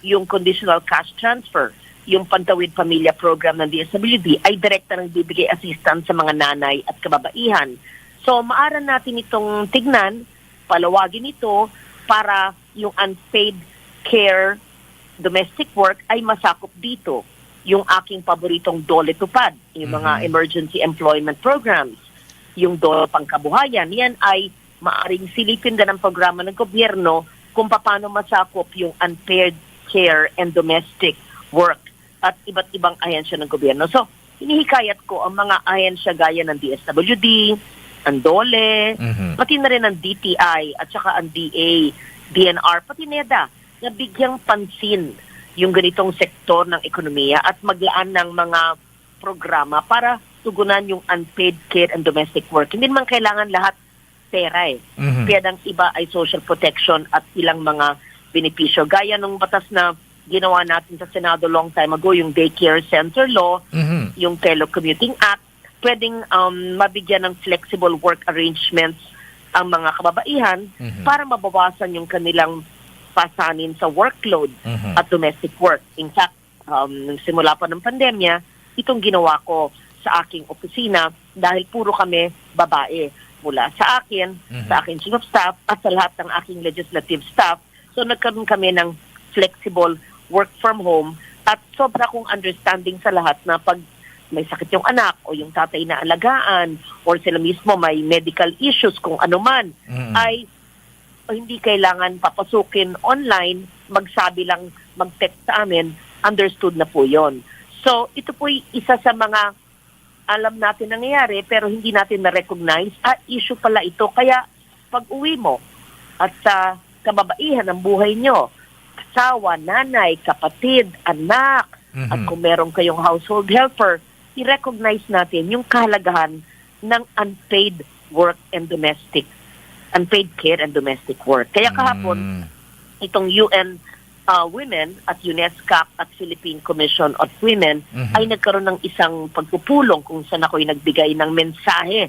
yung conditional cash transfer, yung Pantawid Pamilya Program ng D S W D ay direkta nang bibigay assistance sa mga nanay at kababaihan. So, maaran natin itong tignan, palawagin ito para yung unpaid care, domestic work ay masakop dito. Yung aking paboritong DOLE Tupad, yung mga Mhm. emergency employment programs, yung DOLE Pangkabuhayan, yan ay maaring silipin din ng programa ng gobyerno kung paano masakop yung unpaid care and domestic work at iba't ibang ahensya ng gobyerno. So, hinihikayat ko ang mga ahensya gaya ng D S W D, ang DOLE, Mhm. pati na rin ang D T I at saka ang D A, D N R, pati neda, na bigyang pansin yung ganitong sektor ng ekonomiya at maglaan ng mga programa para tugunan yung unpaid care and domestic work. Hindi naman kailangan lahat pera eh. Mhm. Kaya ang iba ay social protection at ilang mga benepisyo. Gaya nung batas na ginawa natin sa Senado long time ago, yung daycare center law, Mhm. yung telecommuting act, pwedeng, um, mabigyan ng flexible work arrangements ang mga kababaihan Mhm. para mabawasan yung kanilang pasanin sa workload Mhm. at domestic work. In fact, um, nung simula pa ng pandemya, itong ginawa ko sa aking opisina dahil puro kami babae. Mula sa akin, Mhm. sa aking chief of staff, at sa lahat ng aking legislative staff. So, nagkaroon kami ng flexible work from home at sobra kong understanding sa lahat na pag may sakit yung anak o yung tatay na alagaan or sila mismo may medical issues kung ano man, Mm. ay hindi kailangan papasukin online, magsabi lang, mag-text sa amin, understood na po yon. So, ito po'y isa sa mga alam natin nangyayari pero hindi natin na-recognize, ah, issue pala ito. Kaya pag uwi mo at sa kababaihan ng buhay nyo, asawa, nanay, kapatid, anak, at Mhm. kung meron kayong household helper, i-recognize natin yung kahalagahan ng unpaid work and domestic, unpaid care and domestic work. Kaya kahapon, Mm. itong U N, ah, Women at UNESCO at Philippine Commission of Women Mhm. ay nagkaroon ng isang pagpupulong kung saan ako'y nagbigay ng mensahe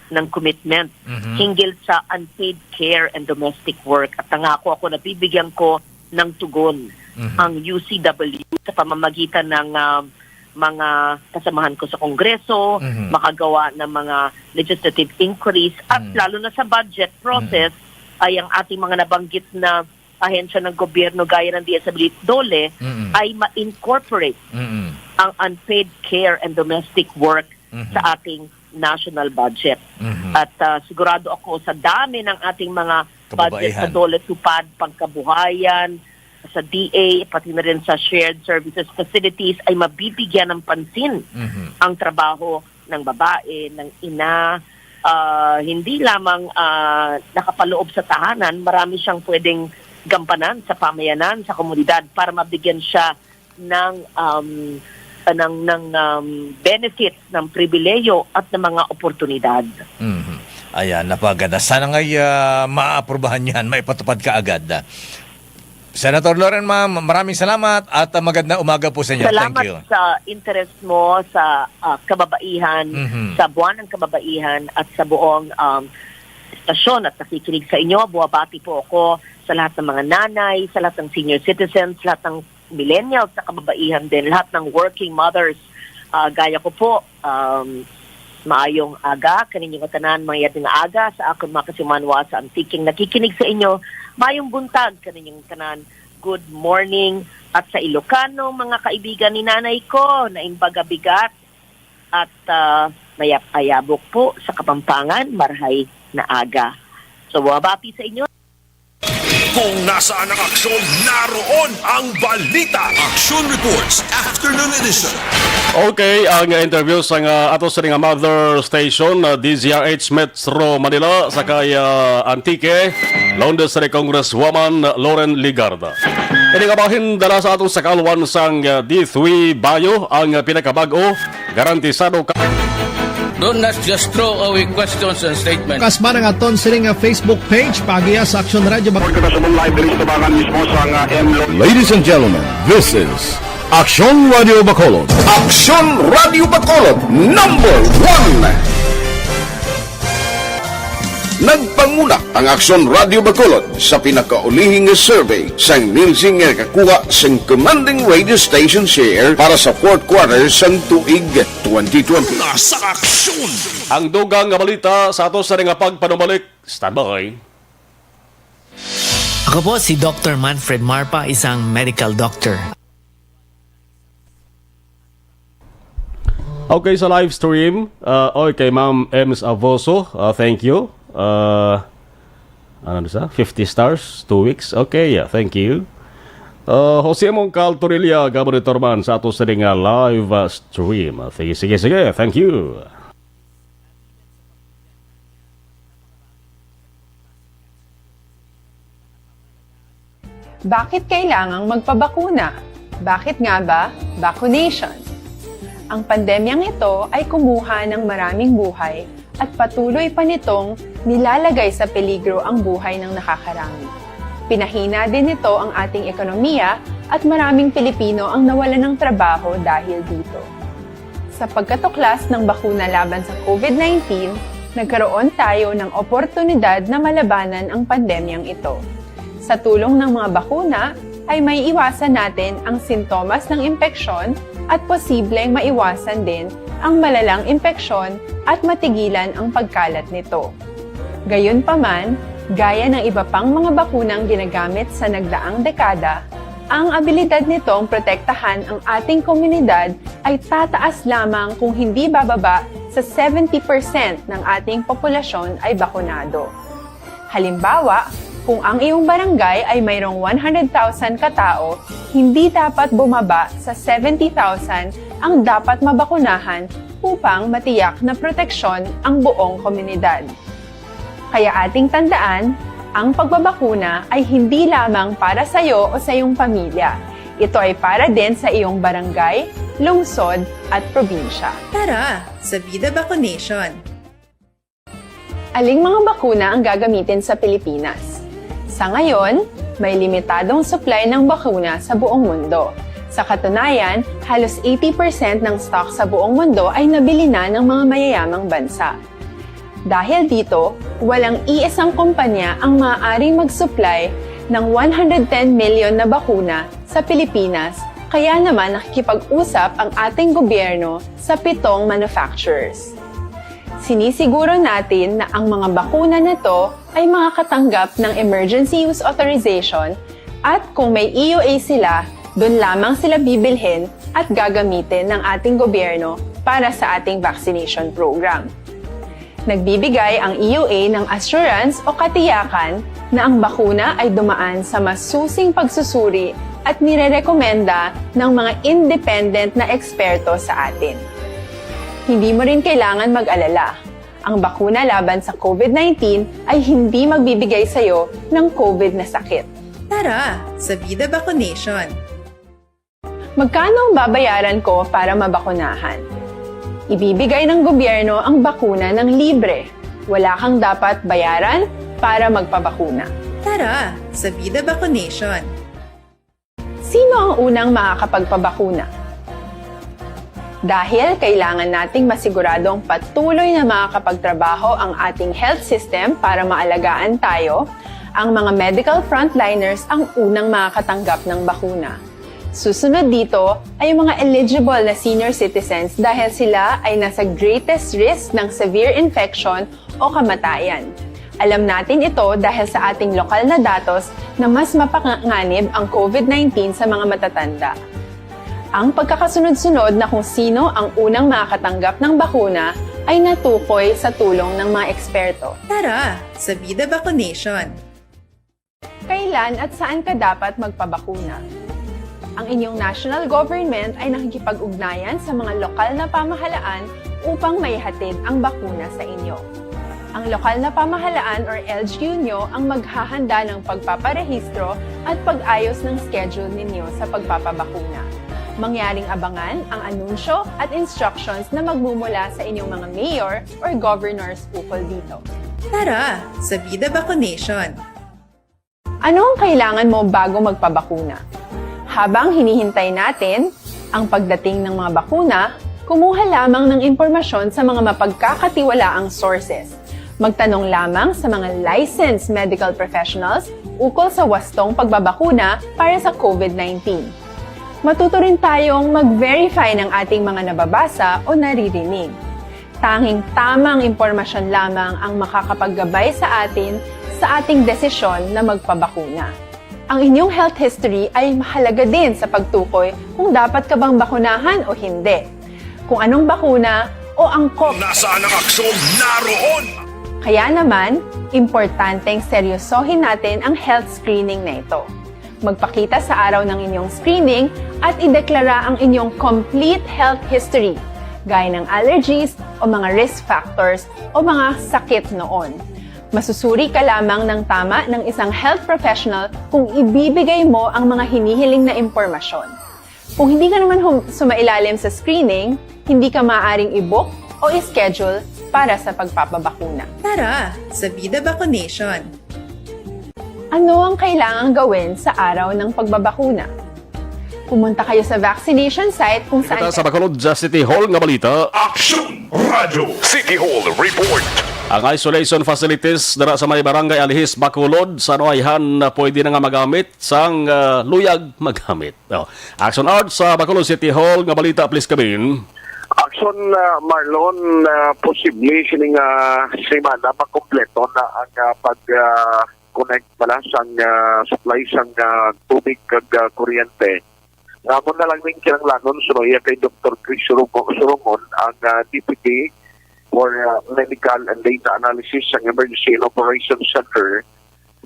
ng commitment Mhm. hinggil sa unpaid care and domestic work. At nangako ako na bibigyan ko ng tugon Mhm. ang U C W sa pamamagitan ng, ah, mga kasamahan ko sa Kongreso, Mhm. makagawa ng mga legislative inquiries, at Mm. lalo na sa budget process, Mm. ay ang ating mga nabanggit na ahensya ng gobyerno gaya ng D S W D, DOLE, Mm. ay ma-incorporate Mm. ang unpaid care and domestic work Mhm. sa ating national budget. Mhm. At, ah, sigurado ako sa dami ng ating mga budget sa Kababaihan. DOLE Tupad, Pangkabuhayan, sa D A, pati na rin sa shared services facilities ay mabibigyan ng pansin Mhm. ang trabaho ng babae, ng ina. Ah, hindi lamang, ah, nakapaloob sa tahanan, marami siyang pwedeng gampanan sa pamayanan, sa komunidad para mabigyan siya ng, um, ng, ng, um, benefit, ng pribilehiyo at ng mga oportunidad. Mhm. Ayan, napaganda. Sana ngay, ah, maaprubahan yan, maipatupad kaagad. Senator Loren, ma'am, maraming salamat at, ah, magandang umaga po sa inyo. Thank Salamat you. sa interest mo sa, ah, kababaihan, Mhm. sa Buwan ng Kababaihan at sa buong, um, estasyon at nakikinig sa inyo. Buwabati po ako sa lahat ng mga nanay, sa lahat ng senior citizens, lahat ng millennials sa kababaihan din, lahat ng working mothers. Ah, gaya ko po, um, maayong aga kaninyong tanan, mayad nga aga sa akon mga kasimanwa sa Antique nga nakikinig sa inyo. Maayong buntag kaninyong tanan. Good morning. At sa Ilocano, mga kaibigan ni nanay ko, na imbaga bigat at, ah, mayap-ayabok po sa Kapampangan, marhay na aga. So, mabati sa inyo. Kung nasaan ang aksyon, naroon ang balita. Action Reports, Afternoon Edition. Okay, ang interview sa nga ato sa nga mother station, uh, D Z R H Metro Manila, sa kay, uh, Antique, Londres sa Congresswoman Loren Legarda. Ini nga bahin dala sa atong sakalwan sang, uh, D three Bayo, ang, uh, pinakabag-o, garantisado ka. Don't not just throw away questions and statements. Kasma nga ton sini nga Facebook page, pagiya sa Action Radio Bacolod. Kita sa live diri sa tabangan mismo sa nga M. Ladies and gentlemen, this is Action Radio Bacolod. Action Radio Bacolod, number one. Nagpanguna ang Action Radio Bacolod sa pinakaulihi nga survey sang Nielsen nga nakakuha sang commanding radio station share para sa fourth quarter sang tuig twenty twenty. Sa aksyon. Ang dugang nga balita sa ato sa nga pagpanumalik. Standby. Ako po si Doctor Manfred Marpa, isang medical doctor. Okay, sa live stream, uh, okay, Ma'am Ems Avoso, uh, thank you. Uh, ano sa? fifty stars, two weeks. Okay, yeah, thank you. Uh, Jose Mongcal Torilla, Gabon Torman sa ato sa nga live, uh, stream. Sige, sige, sige. Thank you. Bakit kailangang magpabakuna? Bakit nga ba vaccination? Ang pandemyang ito ay kumuha ng maraming buhay at patuloy pa nitong nilalagay sa peligro ang buhay ng nakakarami. Pinahina din nito ang ating ekonomiya at maraming Pilipino ang nawalan ng trabaho dahil dito. Sa pagkatuklas ng bakuna laban sa COVID nineteen, nagkaroon tayo ng oportunidad na malabanan ang pandemyang ito. Sa tulong ng mga bakuna, ay maiiwasan natin ang sintomas ng impeksyon at posibleng maiwasan din ang malalang impeksyon at matigilan ang pagkalat nito. Gayunpaman, gaya ng iba pang mga bakunang ginagamit sa nagdaang dekada, ang abilidad nitong protektahan ang ating komunidad ay tataas lamang kung hindi bababa sa seventy percent ng ating populasyon ay bakunado. Halimbawa, kung ang iyong barangay ay mayroong one hundred thousand katao, hindi dapat bumaba sa seventy thousand ang dapat mabakunahan upang matiyak na proteksyon ang buong komunidad. Kaya ating tandaan, ang pagbabakuna ay hindi lamang para sa iyo o sa iyong pamilya. Ito ay para din sa iyong barangay, lungsod, at probinsya. Tara, sa Vida Vaccination! Aling mga bakuna ang gagamitin sa Pilipinas? Sa ngayon, may limitadong supply ng bakuna sa buong mundo. Sa katunayan, halos eighty percent ng stock sa buong mundo ay nabili na ng mga mayayamang bansa. Dahil dito, walang iisang kumpanya ang maaaring mag-supply ng one hundred ten million na bakuna sa Pilipinas, kaya naman nakikipag-usap ang ating gobyerno sa pitong manufacturers. Sinisiguro natin na ang mga bakuna na to ay makakatanggap ng emergency use authorization at kung may E U A sila, doon lamang sila bibilhin at gagamitin ng ating gobyerno para sa ating vaccination program. Nagbibigay ang E U A ng assurance o katiyakan na ang bakuna ay dumaan sa masusing pagsusuri at nirerekomenda ng mga independent na eksperto sa atin. Hindi mo rin kailangan mag-alala. Ang bakuna laban sa COVID nineteen ay hindi magbibigay sa iyo ng COVID na sakit. Tara, sa Vida Vaccination! Magkano ang babayaran ko para mabakunahan? Ibibigay ng gobyerno ang bakuna ng libre. Wala kang dapat bayaran para magpabakuna. Tara, sa Vida Vaccination! Sino ang unang makakapagpabakuna? Dahil kailangan nating masiguradong patuloy na makakapagtrabaho ang ating health system para maalagaan tayo, ang mga medical frontliners ang unang makakatanggap ng bakuna. Susunod dito ay ang mga eligible na senior citizens dahil sila ay nasa greatest risk ng severe infection o kamatayan. Alam natin ito dahil sa ating lokal na datos na mas mapanganib ang COVID nineteen sa mga matatanda. Ang pagkakasunod-sunod na kung sino ang unang makakatanggap ng bakuna ay natukoy sa tulong ng mga eksperto. Tara, sa Vida Vaccination! Kailan at saan ka dapat magpabakuna? Ang inyong national government ay nakikipag-ugnayan sa mga lokal na pamahalaan upang maihatid ang bakuna sa inyo. Ang lokal na pamahalaan or L G U nyo ang maghahanda ng pagpaparehistro at pag-ayos ng schedule ninyo sa pagpapabakuna. Mangyaring abangan ang anunsyo at instructions na magmumula sa inyong mga mayor or governors ukol dito. Tara sa Vida Vaccination! Ano ang kailangan mo bago magpabakuna? Habang hinihintay natin ang pagdating ng mga bakuna, kumuha lamang ng impormasyon sa mga mapagkakatiwalaang sources. Magtanong lamang sa mga licensed medical professionals ukol sa wastong pagbabakuna para sa COVID nineteen. Matuto rin tayong mag-verify ng ating mga nababasa o naririnig. Tanging tamang impormasyon lamang ang makakapaggabay sa atin sa ating desisyon na magpabakuna. Ang inyong health history ay mahalaga din sa pagtukoy kung dapat ka bang bakunahan o hindi, kung anong bakuna o angkop. Nasaan ang aksyon? Naroon! Kaya naman, importanteng seryosohin natin ang health screening na ito. Magpakita sa araw ng inyong screening at ideklara ang inyong complete health history, gaya ng allergies o mga risk factors o mga sakit noon. Masusuri ka lamang ng tama ng isang health professional kung ibibigay mo ang mga hinihiling na impormasyon. Kung hindi ka naman hum- sumailalim sa screening, hindi ka maaaring i-book o i-schedule para sa pagpapabakuna. Tara sa Vida Vaccination! Ano ang kailangang gawin sa araw ng pagbabakuna? Pumunta kayo sa vaccination site kung saan Kita sa Bacolod, sa City Hall nga balita. Aksyon Radyo. City Hall Report. Ang isolation facilities dira sa may Barangay Alihis, Bacolod, sa Nuayhan, na pwede na nga magamit sang, ah, luyag magamit. Oh. Action Art sa Bacolod City Hall nga balita, please, Kabin. Action, ah, Marlon, ah, posible sining, ah, semana makompleto na ang, ah, pag, ah, connect pala sang, ah, supply sang, ah, tubig kag, ah, kuryente. Nga amo na lang ning kinahanglanon, suno iya kay Doktor Chris Surugo-, Surungon, ang, ah, Deputy for, ah, Medical and Data Analysis sang Emergency and Operations Center.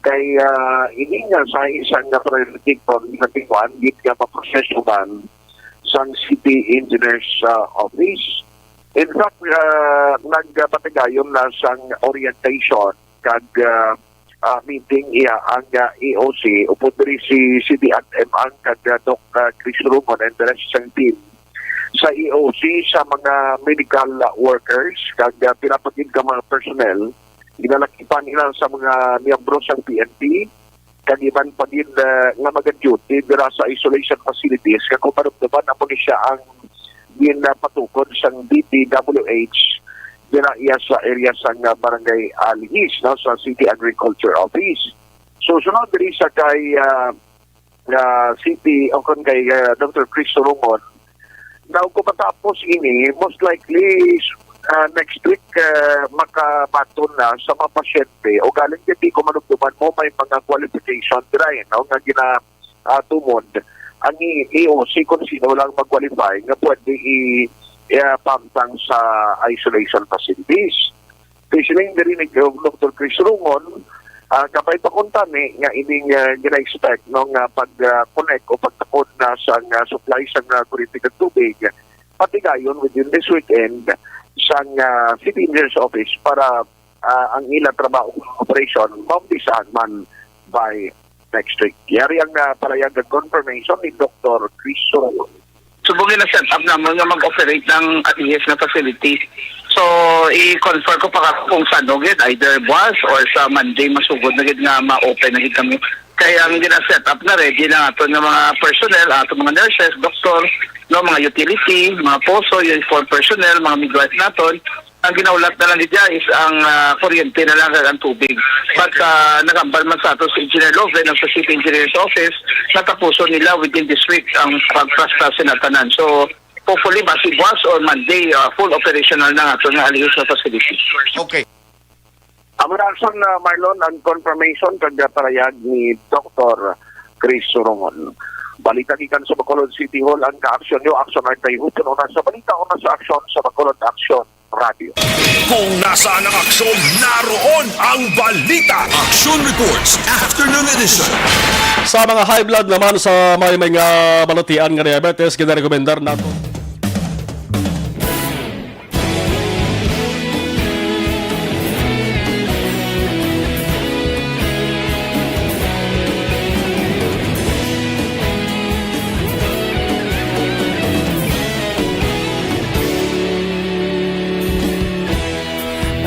Kay, ah, ini nga sa isang nga priority from natingwan, gid nga maproseso man sang City Engineers, ah, Office. In fact, ah, nagpatigayon na sang orientation kag, ah, ah, meeting iya ang, ah, E O C, upod diri si C D at M ang kag, ah, Doc, ah, Chris Rumon and the rest sang team sa E O C, sa mga medical, ah, workers kag, ah, pila pa gid ka mga personnel, ginalakipan nila sa mga miyembro sang P N P, kag iban pa gid, ah, nga maga-duty dira sa isolation facilities, kag kung marumduman, amo ni siya ang ginapatukod sang D P W H dira iya sa area sang, ah, Barangay Alihis, no, sa City Agriculture Office. So, sunod diri sa kay, ah, ah, C P o kon kay, ah, Doctor Chris Surungon, now, kung matapos ini, most likely, ah, next week, ah, makabaton na sa mga pasyente o galing kay di ko manumduman mo may mga qualification dira, eh, no, nga gina, ah, tumod ang E O C kung sino lang mag-qualify nga pwede i, i, ah, pamtang sa isolation facilities. Kay siling diri ni Gov Doctor Chris Rungon, ah, kabay pa kuntani nga ining, ah, gina-expect, no, nga pag, ah, connect o pagtakod na sa, ah, supply sa, ah, kuryente kag tubig, patigayon within this weekend sa, ah, City Engineers Office para, ah, ang ila trabaho kung operation maumpisahan man by next week. Yari ang, ah, palayag nga confirmation ni Doctor Chris Surungon. Subong gina-set up namon nga mag-operate ang Alihis nga facility. So, i-confirm ko pa ka kung saan gid, either buwas or sa Monday, masugod na gid nga ma-open na gid kami. Kaya ang gina-set up na, ready na aton nga mga personnel, aton mga nurses, doktor, no, mga utility, mga poso, uniform personnel, mga midwife naton. Ang ginahulat na lang gid dya is ang, ah, kuryente na lang kag ang tubig. But, ah, nagambal man sa ato si Engineer Loven, ang sa City Engineer's Office, natapuson nila within this week ang pagprasta sa tanan. So, hopefully, basi buwas or Monday, ah, full operational na nga ato nga Alihis nga facility. Okay. Amo na, Action, ah, Marlon, ang confirmation kag palayag ni Doktor Chris Surungon. Balita gikan sa Bacolod City Hall, ang kaaksyon nyo, Action Artay Hupon, una sa balita, una sa aksyon sa Bacolod Action Radyo. Kung nasa Saan ang aksyon? Naroon ang balita. Action Reports, Afternoon Edition. Sa mga high blood naman, sa may mga balatian nga diabetes, ginarekomendar nato.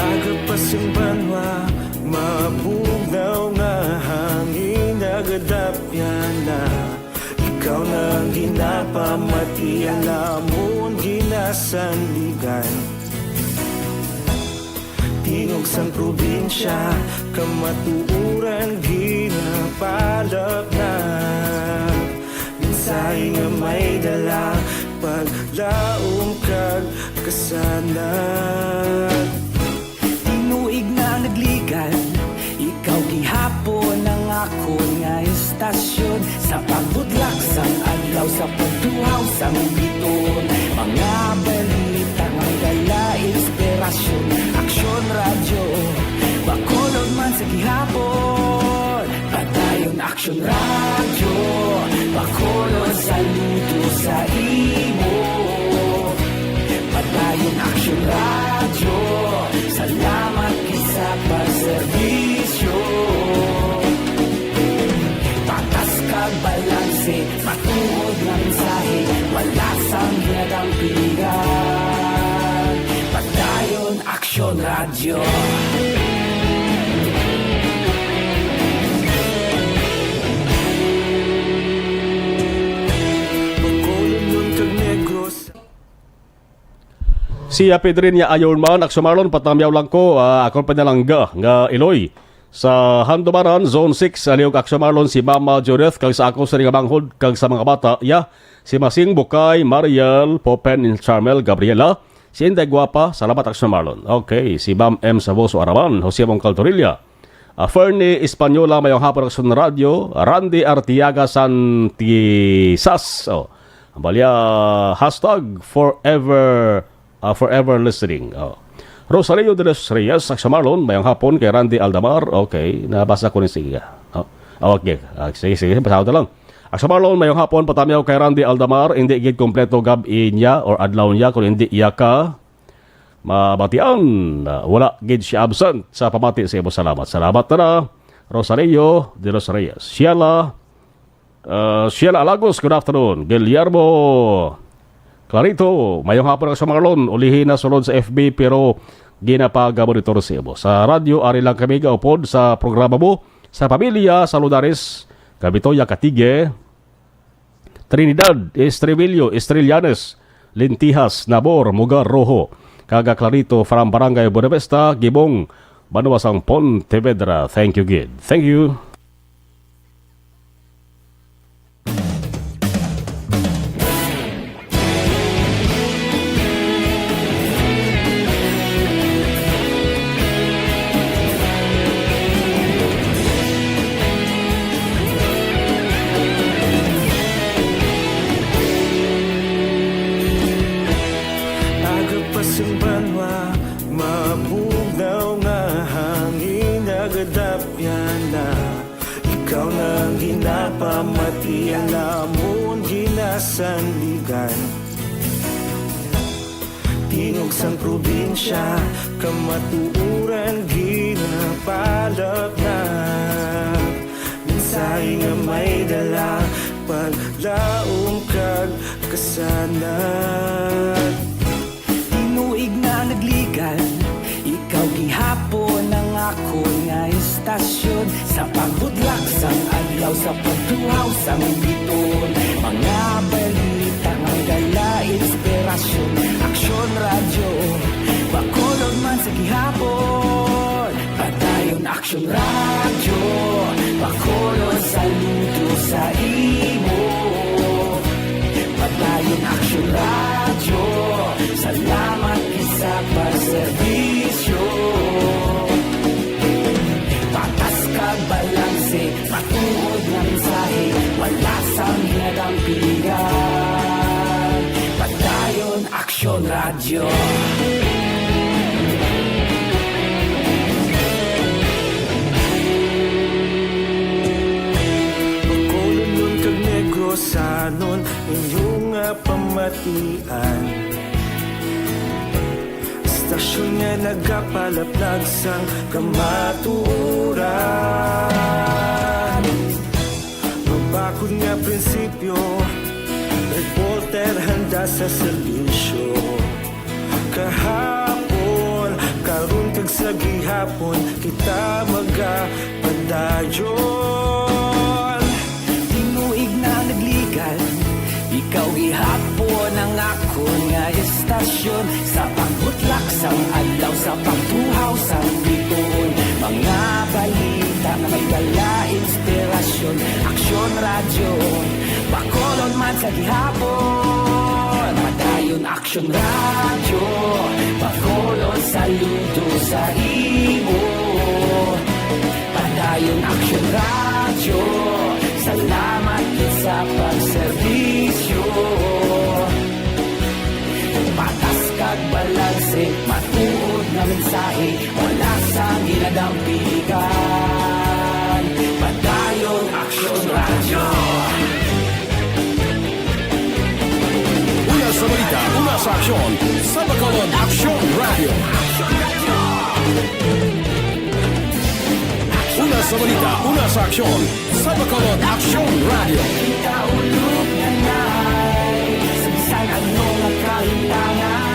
Aga pa sing banwa, mabugnaw nga hangin, nagadapyan na. Ikaw na ang ginapamati, alamon ginasandigan. Tingog sang probinsya, kamatuoran ginapalapnat. Mensahe nga may dala, paglaom kag kasanag. Tinuig na nagligan, ikaw gihapon ang akon nga istasyon. Sa pagbudlak sang adlaw, sa pagtuhaw sang biton, mga balita nga may dala inspirasyon. Aksyon Radyo, Bacolod man sa gihapon. Padayon Aksyon Radyo, Bacolod, saludo sa imo. Padayon Aksyon Radyo, salamat gid sa pagserbisyo. Patas kag balanse, matuod nga mensahe, wala sang ginadampigan. Padayon Aksyon Radyo. Bacolod kag Negros. Si Pedrinia Ironman, Aksyon Marlon, patamyaw lang ko, ah, akon pinalangga nga iloy. Sa Handumanan, Zone six, alihog Aksyon Marlon, si Mama Judith, kag sa ako sa nga manghod, kag sa mga bata, ya, si Masing Bukay, Mariel, Popen, Charmel, Gabriela, si Inday Guapa, salamat Aksyon Marlon. Okay, si Ma'am M Saboso Araman, Jose Mongcal Torilla, ah, Fernie Española, mayong hapon Aksyon Radyo, Randy Artiaga Santisas, oh, ang balya, hashtag forever, ah, forever listening. Oh. Rosario de los Reyes, Aksyon Marlon, mayong hapon kay Randy Aldamar. Okay, nabasa ko ni, sige. Oh. Ah, okay. Ah, sige, sige, basahan ko lang. Aksyon Marlon, mayong hapon, patamyaw kay Randy Aldamar, hindi gid kompleto gab-i niya or adlaw niya kung hindi iya ka mabatian. Ah, wala gid siya absent sa pamati sa imo. Salamat. Salamat na, Rosario de los Reyes. Sheila, ah, Sheila Alagos, good afternoon. Guillermo Clarito, mayong hapon Aksyon Marlon. Ulihi na sulod sa F B pero ginapagamonitoran sa imo. Sa radyo, ari lang kami gaupod sa programa mo. Sa pamilya, sa Ludares, Kabitoya, Catigue, Trinidad, Estribillo, Estrellas, Lintijas, Nabor, Mugar, Rojo, kag Clarito from Barangay Buenavista, Gibong, banwa sang Pontevedra. Thank you, gid. Thank you. Aga pa sang banwa, mabugnaw nga hangin, nagadapyan na. Ikaw na ang ginapamati, alamon ginasandigan. Tingog sang probinsya, kamatuoran ginapalapnat. Mensahe nga may dala, paglaom kag kasanag. Tinuig na nagligan, ikaw gihapon ang akon nga istasyon. Sa pagbudlak sang adlaw, sa pagtuhaw sang biton, mga balita nga dala inspirasyon. Aksyon Radyo, Bacolod man sa gihapon. Padayon Aksyon Radyo, Bacolod, saludo sa imo. Padayon Aksyon Radyo, salamat gid sa pagserbisyo. Patas kag balanse, matuod nga mensahe, wala sang ginadampigan. Padayon Aksyon Radyo. Sanon inyo nga pamatian, estasyon nga nagapalaplag sang kamatuoran. Mabakod nga prinsipyo, reporter handa sa serbisyo. Kahapon, karon kag sa gihapon, kita magapadayon. Tinuig na nagligal, ikaw gihapon ang akon nga estasyon. Sa pagbutlak sang adlaw, sa pagtuhaw sang bituon, mga balita nga may dala inspirasyon. Aksyon Radyo, Bacolod man sa gihapon. Padayon Aksyon Radyo, Bacolod saludo sa imo. Padayon Aksyon Radyo, salamat gid sa pagserbisyo. Patas kag balanse, matuod nga mensahe, wala sang ginadampigan. Padayon Aksyon Radyo. Una sa balita, una sa aksyon, sa Bacolod Aksyon Radyo. Una sa balita, una sa aksyon, sa Bacolod Aksyon Radyo. Kita ulog na nai, sa bisan ano nga kahitangan,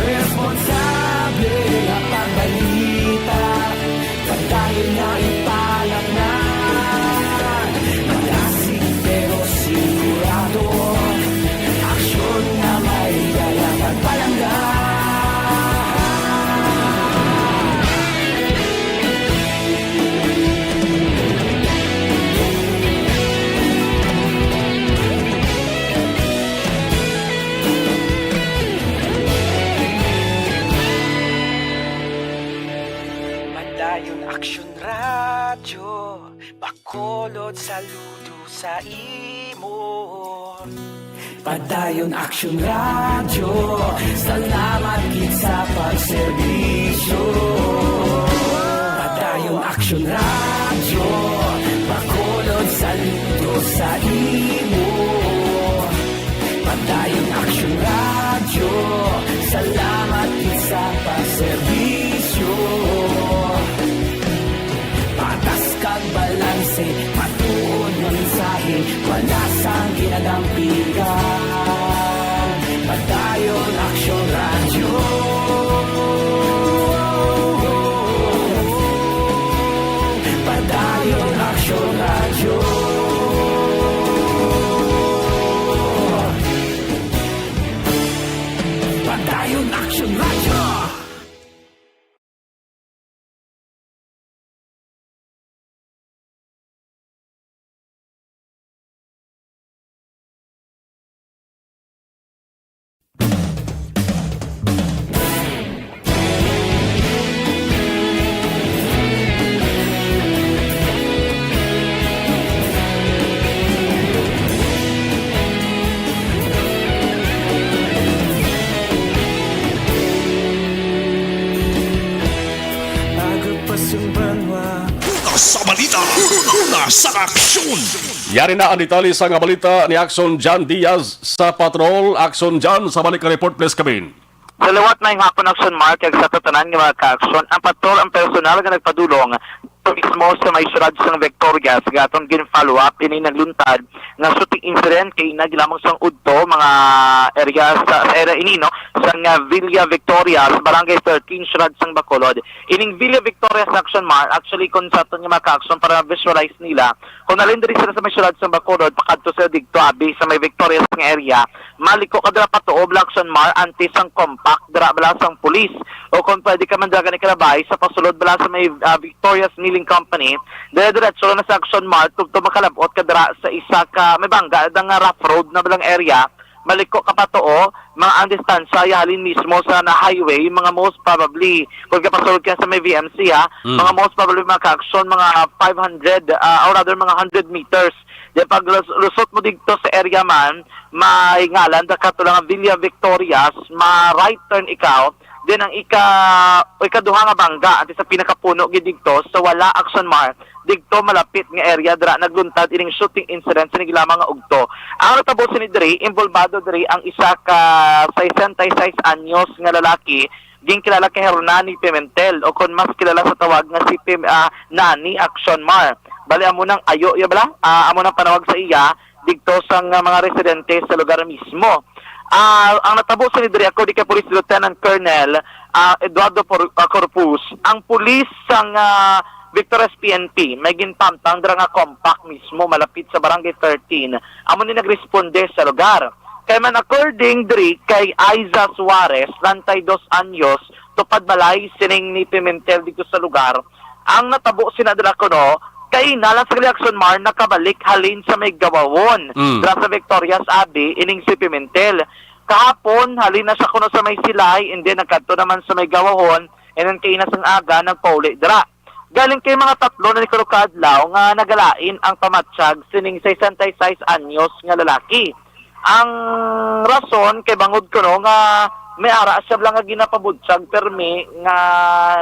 responsable nga pagbalita. Padayon nga ipalaknag, malasig pero sigurado. Aksyon nga may dala kag palangga. Padayon Aksyon Radyo, Bacolod saludo sa imo. Padayon Aksyon Radyo, salamat gid sa pagserbisyo. Padayon Aksyon Radyo, Bacolod saludo sa imo. Padayon Aksyon Radyo, salamat gid sa pagserbisyo. Patas kag balanse, matuod nga mensahe, wala sang ginadampigan. Padayon Aksyon Radyo. Padayon Aksyon Radyo. Padayon Aksyon Radyo. Aga pa sang banwa. Una sa balita, una sa aksyon. Yari na ang detalye sa nga balita ni Aksyon John Diaz sa Patrol. Aksyon John, sa balik ka report, please come in. Sa liwat na yung hapon, Aksyon Mark, kag sa tatanan nga mga ka-aksyon, ang patrol ang personal nga nagpadulong mismo sa may syudad sang Victorias, nga aton gin-follow up ini nagluntad nga shooting incident kay naglamang sang udto mga area sa, sa area ini, no, sang, ah, Villa Victorias, Barangay thirteen, syudad sang Bacolod. Ining Villa Victorias, Aksyon Mark, actually, kung sa aton nga mga ka-aksyon, para ma-visualize nila, kung nalin diri sila sa may syudad sang Bacolod, pakadto sila didto, abi, sa may Victorias nga area, maliko ka dira patuo, Aksyon Mark, antes sang compact dira bala sang pulis. O kung pwede ka man dira gani kalabay sa pasulod bala sa may, ah, Victorias Milling Company, dire-diretso na sa Aksyon Mark, tugtog makalabot ka dira sa isa ka may bangga da nga rough road na balang area, maliko ka patuo, mga ang distansya ya halin mismo sa na highway, mga most probably, kung kapasulod ka sa may V M C, ha, Mm. mga most probably, mga ka-aksyon, mga five hundred, ah, or rather, mga hundred meters. Then pag lus-, lusot mo dito sa area man, may ngalan da kato lang Villa Victorias, ma-right turn ikaw. Then ang ika-, o ikaduha nga bangga, anti sa pinakapuno gid dito, sa wala, Aksyon Mark, didto malapit nga area dira nagluntad ining shooting incident sa naglamang nga udto. Ang natabo sini diri, involbado diri ang isa ka sesenta y seis anyos nga lalaki, ginkilala kay Hernani Pimentel, o kon mas kilala sa tawag nga si Pim-, ah, Nani Action Mar. Bali, amo nang ayo, ya bala? Ah, amo nang panawag sa iya didto sang, ah, mga residente sa lugar mismo. Ah, ang natabo sini diri, according kay Police Lieutenant Colonel, ah, Eduardo Por-, ah, Corpus, ang pulis sang, ah, Victorias P N P may ginpamtang dira nga compact mismo malapit sa Barangay thirteen, amo ni nagresponde sa lugar. Kay man, according diri kay Aiza Suarez, treinta y dos anyos, tupad balay sining ni Pimentel didto sa lugar, ang natabo sina dira kuno, kaina lang sa Action Mar nakabalik halin sa may Gawawon, Mm. dira sa Victorias Abi, ining si Pimentel. Kahapon, halin na siya kuno sa may Silay, and then nagkadto naman sa may Gawawon, and then kaina sang aga, nagpauli dira. Galing kay mga tatlo na ni kuno ka adlaw nga nagalain ang pamatyag sining sesenta y seis anyos nga lalaki. Ang rason kay bangod kuno nga may ara siya lang nga ginapabutyag permi nga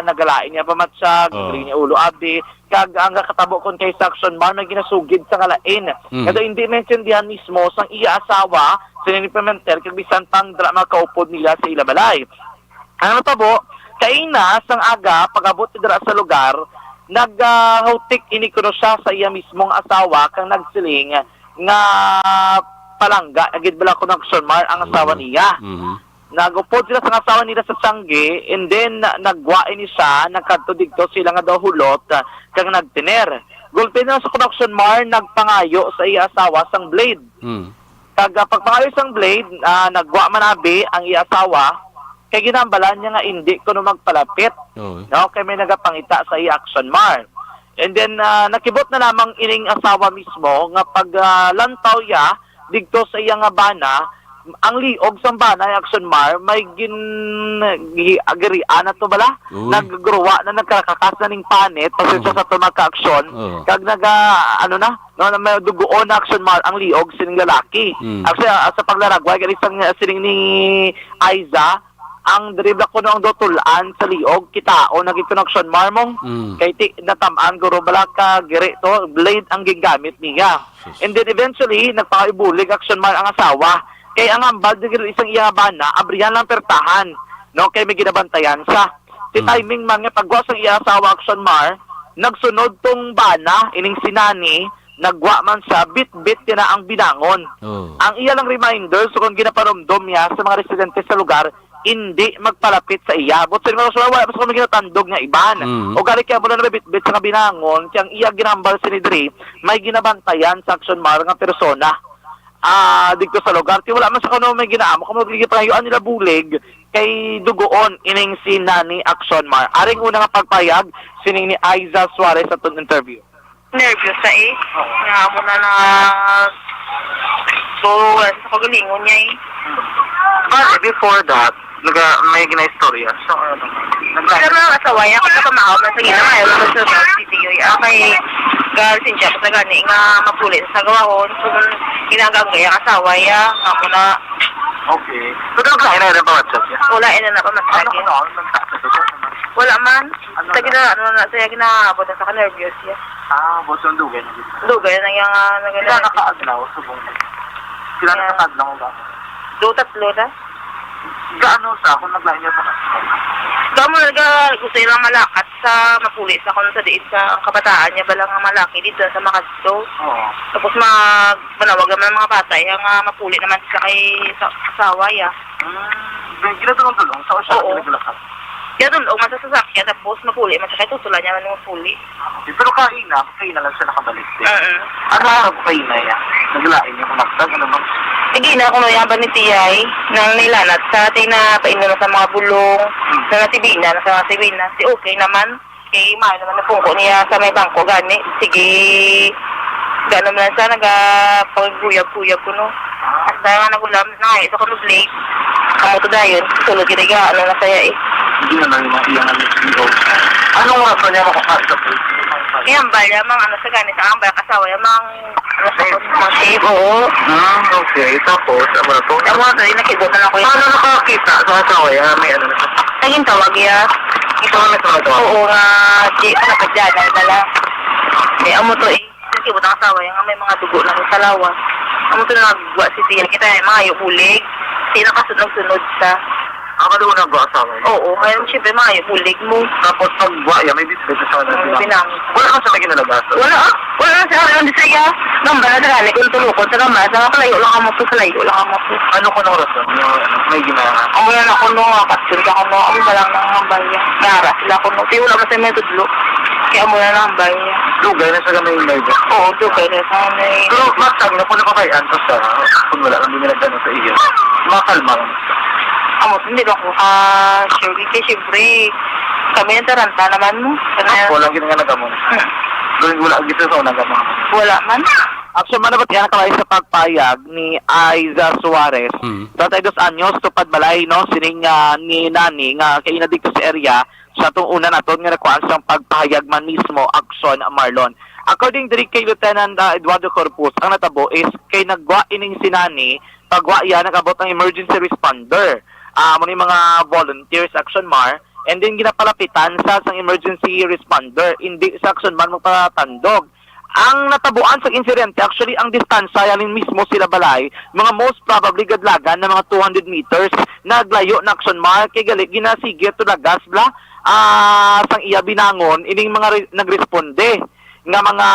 nagalain niya pamatyag, Oh. diri niya ulo abi, kag ang kakatabo kon kay sa Action Mar may ginasugid sa kalain. Mm. Nga daw hindi maintindihan mismo sang iya asawa, sini ni Pimentel, kag bisan pang dira makaupod nila sa ila balay. Ang natabo, kaina sang aga, pag-abot dira sa lugar, naghutik ini kuno siya sa iya mismong asawa kag nagsiling nga palangga na gid bala kuno ni Action Mar ang asawa Mm. niya. Mhm. Nag-upod sila sang asawa nila sa tiyanggi, and then nagwa ini siya, nagkadto didto sila nga daw hulot, ah, kag nagtener. Gulpi na sa kuno ni Action Mar, nagpangayo sa iya asawa sang blade. Mm. Kag, ah, pagpangayo sang blade, ah, nagwa man abi ang iya asawa, kay ginambalan niya nga indi kuno magpalapit, Oo. no? Kay may nagapangita sa iya Action Mar. And then, ah, nakibot na lamang ining asawa mismo nga pag, ah, lantaw iya didto sa iya nga bana, ang liog sang bana ni Action Mar may gin-, gi-, agirian na to bala? Uy. Nagguruwa na, nagkarakas na ning panit, pasensya Mhm. sa to mga ka-aksyon, Oo. kag naga-, ano na, no, na may duguon na Action Mar ang liog sining lalaki. Mm. Actually, ah, sa paglaragway, gali sang, ah, siling ni Aiza, ang diri bala kuno ang dutulan sa liog, kitaon na gid kuno ni Action Mar mo. Mm. Kay ti-, natam-an guro bala ka giri to, blade ang gingamit niya. Sus. And then eventually, nagpakaibulig Action Mar ang asawa. Kay ang hambal diri sang iya bana, abrihan lang pertahan, no, kay may ginabantayan siya. Ti Mm. timing man nga pagwa sang iya asawa Action Mar, nagsunod tong bana, ining si Nani, nagwa man siya, bitbit niya na ang binangon. Oh. Ang iya lang reminder, so kung ginapanumdom niya sa mga residente sa lugar, hindi magpalapit sa iya. But sa mga wala pa sa mga ginatandog nga iban. Mm. O gali kay amo na nabitbit sa nga binangon, kay ang iya ginambal sini diri, may ginabantayan sa Action Mar nga persona. Ah, didto sa lugar, kay wala man sa kuno may ginaamo, kamo gigipangayuan nila bulig, kay duguon ining si Nani Action Mar. Aring una nga pagpayag, sining ni Aiza Suarez sa aton interview. Nervous sa eh. Oo. Nga amo na na, so, wala sa kagalingon niya eh. But before that, naga, may ginaistorya. So, ano naman? Nagla- Pero ang asawa niya, kung kapamahaw man sa ginawa, ayaw naman sa C T U, ah, kay gal, sinsya, basta gani nga mapuli sa gawahon, kung ginagawa ang asawa niya, nga ako na. Okay. So, naglain na rin pa WhatsApp niya? Wala, ina na pa, mas Ano lagi. Ko na, ano nagtatapos? Wala man. Ano Sa na? Gina-, ano na, sa ginaabot na sa ka-nervous siya. Ah, boss, ang dugay na dito. Dugay na yung, ah, nag- Sila nakaadlaw, subong. Sila Yeah. nakaadlaw ba? Do, tatlo na. Gaano sa, kung naglain niya pa na? Kamo naga, gusto nilang malakat sa mapuli sa kung sa diin sa ang kabataan niya, bala nga malaki dito sa Makadto. Oo. Tapos mag-, manawag naman ang mga bata, yung, ah, mapuli naman sa kay sa, asawa, ya. Hmm. May ginatulong-tulong sa usa Oo. Naglakat. Kaya doon, o man sa sasakyan, tapos mapuli man sa kay tutulan niya man mapuli. Okay, pero kaina, kaina lang siya nakabalik din. Oo. Ano ang kaina niya? Naglain niya kumagtag, ano ba? Sige na, kung mayabang ni Tiyay, nang nilanat sa atin na painom na sa mga bulong, Hmm. na nasibina, na sa mga sibina. Si okay naman, kay mahal naman na pungko niya sa may bangko, gani. Sige, gano man lang siya, nagapaguyab-kuyab ko, no? Hasta nga nagulam, Nangay, sa kuno blade. Amo to dayon, sulod gid, ano na saya eh. Hindi na lang yung mga iyan ang video. Anong oras na niya makakain sa food? Yan ba, yung mga ano sa ganit, ang ba, kasawa, yung mga, ano sa Safe. Mga safe, oo. Ah, okay. Tapos, ano na to? Tapos, ay, nakibot na lang ko yun. Paano nakakita sa asawa? Yan, may ano na siya. Naging tawag, ya. Ito na may tawag. Oo nga, di, ano, kadyan, ano na lang. Eh, amo to eh. Kasi butang asawa, yung may mga dugo na sa lawas. Amo to nagwa si Tia. Kita yung mga yung bulig. Di nakasunod-sunod siya. Ah, kaluunag ba asawa niya? Oo, ngayon siyempre mga yung bulig mo. Tapos pag wa, ya, may bisbit sa mga Ang binang. Wala ka sa may kinalabasan? Wala, ah. Wala na siya. Wala na siya. Nambal na sa gani, kung tulukon sa nambal. Sa kalayo lang ang motor, kalayo lang ang motor. Ano ko nang rason? Yung, ano, may ginawa? Amo na ako no, nga, kapsyon ka ko no. Amo ba lang nang nambal niya? Nara sila ko no. Kaya wala man sa may tudlo. Kaya amo na nambal niya. Dugay na sa gamay may ba? Oo, dugay na sa may Pero matag na kung napabayaan ko sa, kung wala lang din nagdano sa iyo. Makalma lang. Amo, hindi lang ko, ah, sure. Kaya siyempre, kami ang taranta naman mo. Kaya Ako lang gini nga nagamo. Hmm. Doon wala ang gisa sa unang gamo. Wala man. Action man, nabatian ka ba sa pagpayag ni Aiza Suarez? Mm. Treinta y dos anyos, tupad balay, no? Sining, ah, ni Nani nga kaina dito sa area, sa atong una naton nga nakuhaan sang pagpahayag man mismo, Action Marlon. According diri kay Lieutenant, ah, Eduardo Corpus, ang natabo is kay nagwa ining si Nani, pagwa iya, nag-abot ang emergency responder. Ah, amo ni mga volunteers, Action Mar, and then ginapalapitan sa sang emergency responder, hindi sa Action Mar magpatandog. Ang natabuan sa insidente, actually, ang distansya halin mismo sila balay, mga most probably gadlagan na mga two hundred meters, naglayo na Action Mar, kay gali, ginasigi to lagas bla, ah, sang iya binangon, ining mga re-, nagresponde nga mga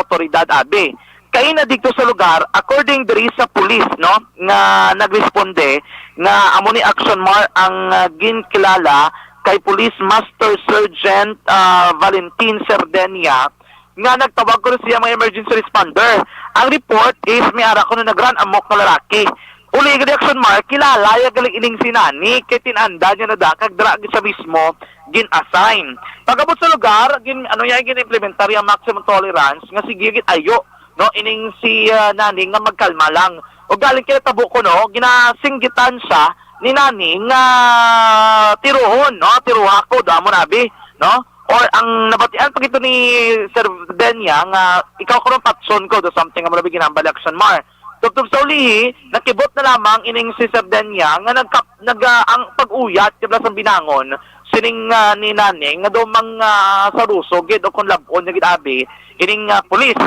otoridad, abi. Kaina dito sa lugar, according diri sa pulis, no, nga nagresponde, nga amo ni Action Mar ang, ah, ginkilala kay Police Master Sergeant, ah, Valentin Serdenia, nga nagtawag kuno siya mga emergency responder. Ang report is may ara kuno nag-run amok nga lalaki. Uli gid, Action Mar, kilala ya galing ining si Nani kay tin-anda niya na da kag dira gid siya mismo gin-assign. Pag-abot sa lugar, gin-, ano niya, gin-implementar yung maximum tolerance nga sige gid ayo, no, ining si, ah, Nani nga magkalma lang. O galing kay tabo ko, no, ginasinggitan siya ni Nani nga tiruhon, no, tiruha ko, damo na, abi, no? Or ang nabatian pa gito ni Sir Denya nga ikaw karon patson ko do something nga murabi ginambal ni Action Mar. Tubtob sa ulihi, nakibot na lamang ining si Sir Denya nga nagkap-, nag, ah, ang pag-uyat kabla sang binangon sining, ah, ni Nani nga daw mang, ah, saruso gid o kung lab-on niya gid abi ining, ah, pulis.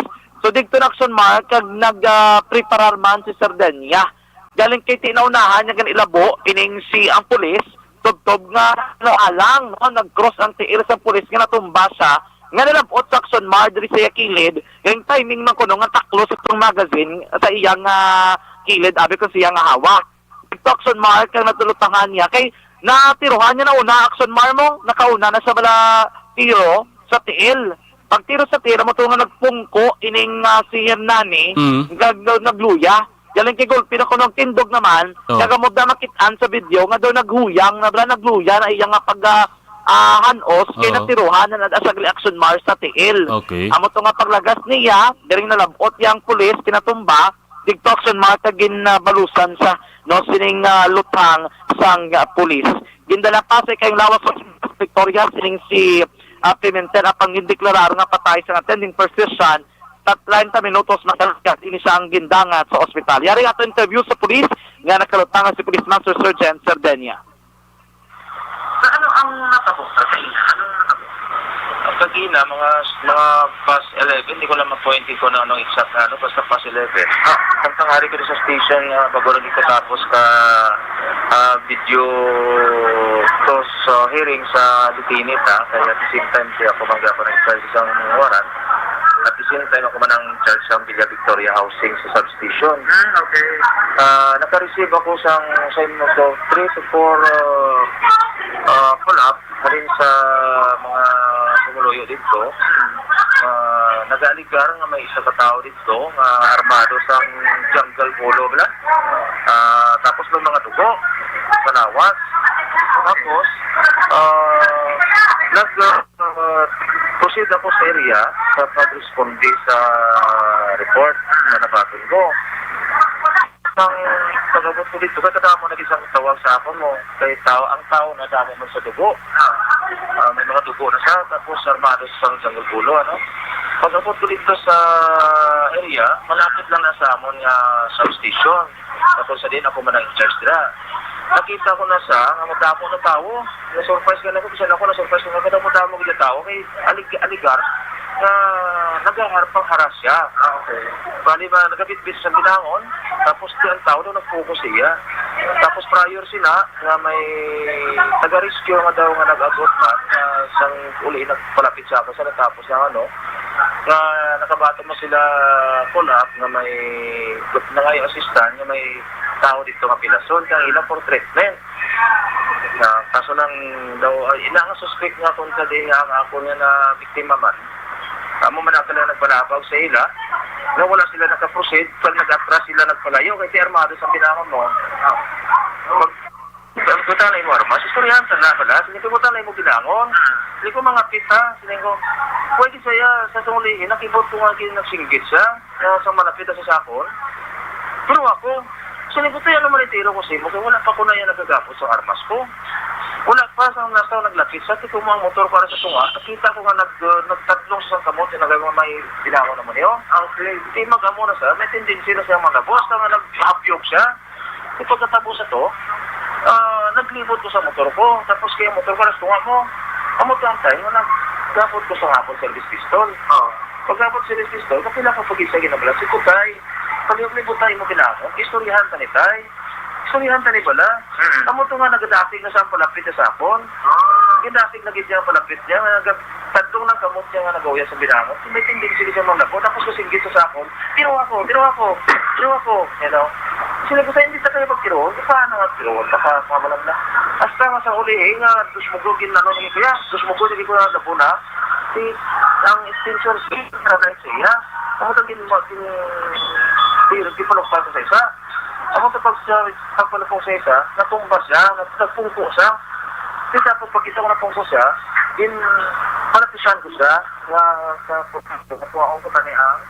So digto na Action Mar kag nag, ah, preparar man si Sir Denya. Galing kay tinaunahan niya ganilabo ining si ang pulis, tubtob nga naalang, no, nag-cross ang tiil sa pulis nga natumba siya, nga nalabot sa Action Mar diri sa iya kilid, yung timing man kuno nga taklo sa itong magazine sa iyang, ah, kilid, abi ko siya nga hawak. Ito Action Mar kang natulutangan niya, kay natiruhan niya na una, Action Mar mo, nakauna na sa bala tiro sa tiil. Pagtiro sa tira mo to nga nagpungko ining, ah, si Hernani, Mm. nag-, nag-, nagluya. Galing kay gulpi na kuno ang tindog naman, Oh. nagamod na makit-an sa video nga daw naghuyang na bala, nagluya na iya nga pag, ah, ah, hanos kay Oo. natiruhan na nag-asag reaction mar sa tiil. Okay. Amo to nga paglagas niya, diring nalabot yang pulis, pinatumba, digto Action Mar kag ginbalusan sa, no, sining, ah, luthang sang, ah, pulis. Gindala pa sa ikayong lawas sa Victoria sining si, ah, Pimentel apang gindeklarar nga patay sang attending physician. Sa treinta minutos makalakat ini siya ang gindangat sa ospital. Yari ato interview sa pulis nga nakalutang si Police Master Sergeant Sardenia. Sa ano ang natabo, sir? Sa ina, anong natabo? Ang kagina, mga, mga past eleven, hindi ko lang ma-point ko na anong exact na ano, basta past eleven. Ah. Ang tanghali ko sa station, ah, bago lagi ko tapos ka, ah, video to sa hearing sa detainee, ta. Kaya at the same time, kaya ako bang ako nag-charge isang warrant. At the same time, ako man ang in-charge sa Villa Victoria Housing sa substation. Hmm, okay. Ah, naka-receive ako sang, sa inyo, so, three to four, ah, ah, call-up halin sa mga pumuluyo dito. Ah, nag-aaligar nga may isa ka tao dito nga armado sang jungle polo, bala. Ah, tapos may mga dugo sa lawas. Tapos, ah, nag, ah, proceed ako sa area sa pag-responde sa report na nabaton ko. Ang pag-abot ko dito, kay kadamo na isang tawag sa akon mo. Kay tao, ang tao na damo man sa dugo. Ah, may mga dugo na siya, tapos armado sa isang jungle polo, ano. Pag-abot ko dito sa area, malapit lang na sa amon nga substation. Tapos sa din ako man ang in-charge dira. Nakita ko na sa nga madamo na tao. Na-surprise ka na ko, bisan ako na-surprise ko nga kadamo-damo gid ang tao. Kay alig-, aligar, Ah, nagahar-, pangharas siya. Ah, okay. Bali ba, nagabitbit sa binangon, tapos di ang tao daw nag-focus siya. Tapos prior sila nga may taga-rescue nga daw nga nag-abot na, nga sang uli nagpalapit sa ako sa natapos na ano, nga nakabaton mo sila call up nga may nangayo assistant nga may tao dito nga pilason, kang ilang for treatment. Na, kaso lang daw, ay, ina nga suspect nga kung sa di nga ang ako nga na biktima man. Amo man ang kanilang nagpalabaw sa ila, nga wala sila nakaproceed, pag nag-atras sila nagpalayo, kay si armado sa pinangon mo. Pag, pag buta na imo armas, istoryahan ka na pala, sige, buta na imo pinangon. Sige ko, mga pita, sige ko, pwede saya sa sungulihin, nakibot ko nga gin-, nagsinggit siya, nga sa malapit sa sakon. Pero ako, sige ko, tayo naman itiro ko sa imo, kay wala pa ko na yan nagagapos sa armas ko. Wala pa, sa nasa naglapit sa, tiko mo ang motor para sa tunga, nakita ko nga nag-, uh, nagtadlong sa kamot, yung nagagawa may bilangon naman yun. Okay. Di mag-amo na sa, may tendency na siya mga boss, nga nag-apyog siya. Di pagkatapos sa to, ah, naglibot ko sa motor ko, tapos kaya motor ko, alas tunga mo, amo to ang time, nga naggapot ko sa ngapon service pistol. Oo. Pagkapot service pistol, kapila ka pag-isa ginabala, si Kutay, pag-libot tayo mo ginamon, istoryahan ta ni Tay. Istoryahan ta ni bala. Mm. Amo to nga nagadasig na sa palapit sa sakon. Ah. Yung dasig na gid niya ang palapit niya, nga nag-, tadlong ng kamot niya nga nagauyas sa binangon. May tinding sila sa mga labo. Tapos kasinggit sa sakon, "Tiro ako, tiro ako, tiro ako." You know? Sila ko sa hindi sa kayo pagtiro, saan na nga tiro? Baka mamalam na. Hasta nga sa uli, eh, nga, dos mugo, gin-, ano, ni kuya, dos mugo, ni kuya, labo na. Si, ang extension, si, sa siya. Ang matagin mo, gin-, tiro, gin-, sa isa. Amo sa pag-, sa pagpalapong sa isa, natumba siya, nag-, nagpungko siya. Di sa pagpakita ko napungko siya, in, palapisan ko siya, nga sa pagpungko, nakuha ko pa niya ang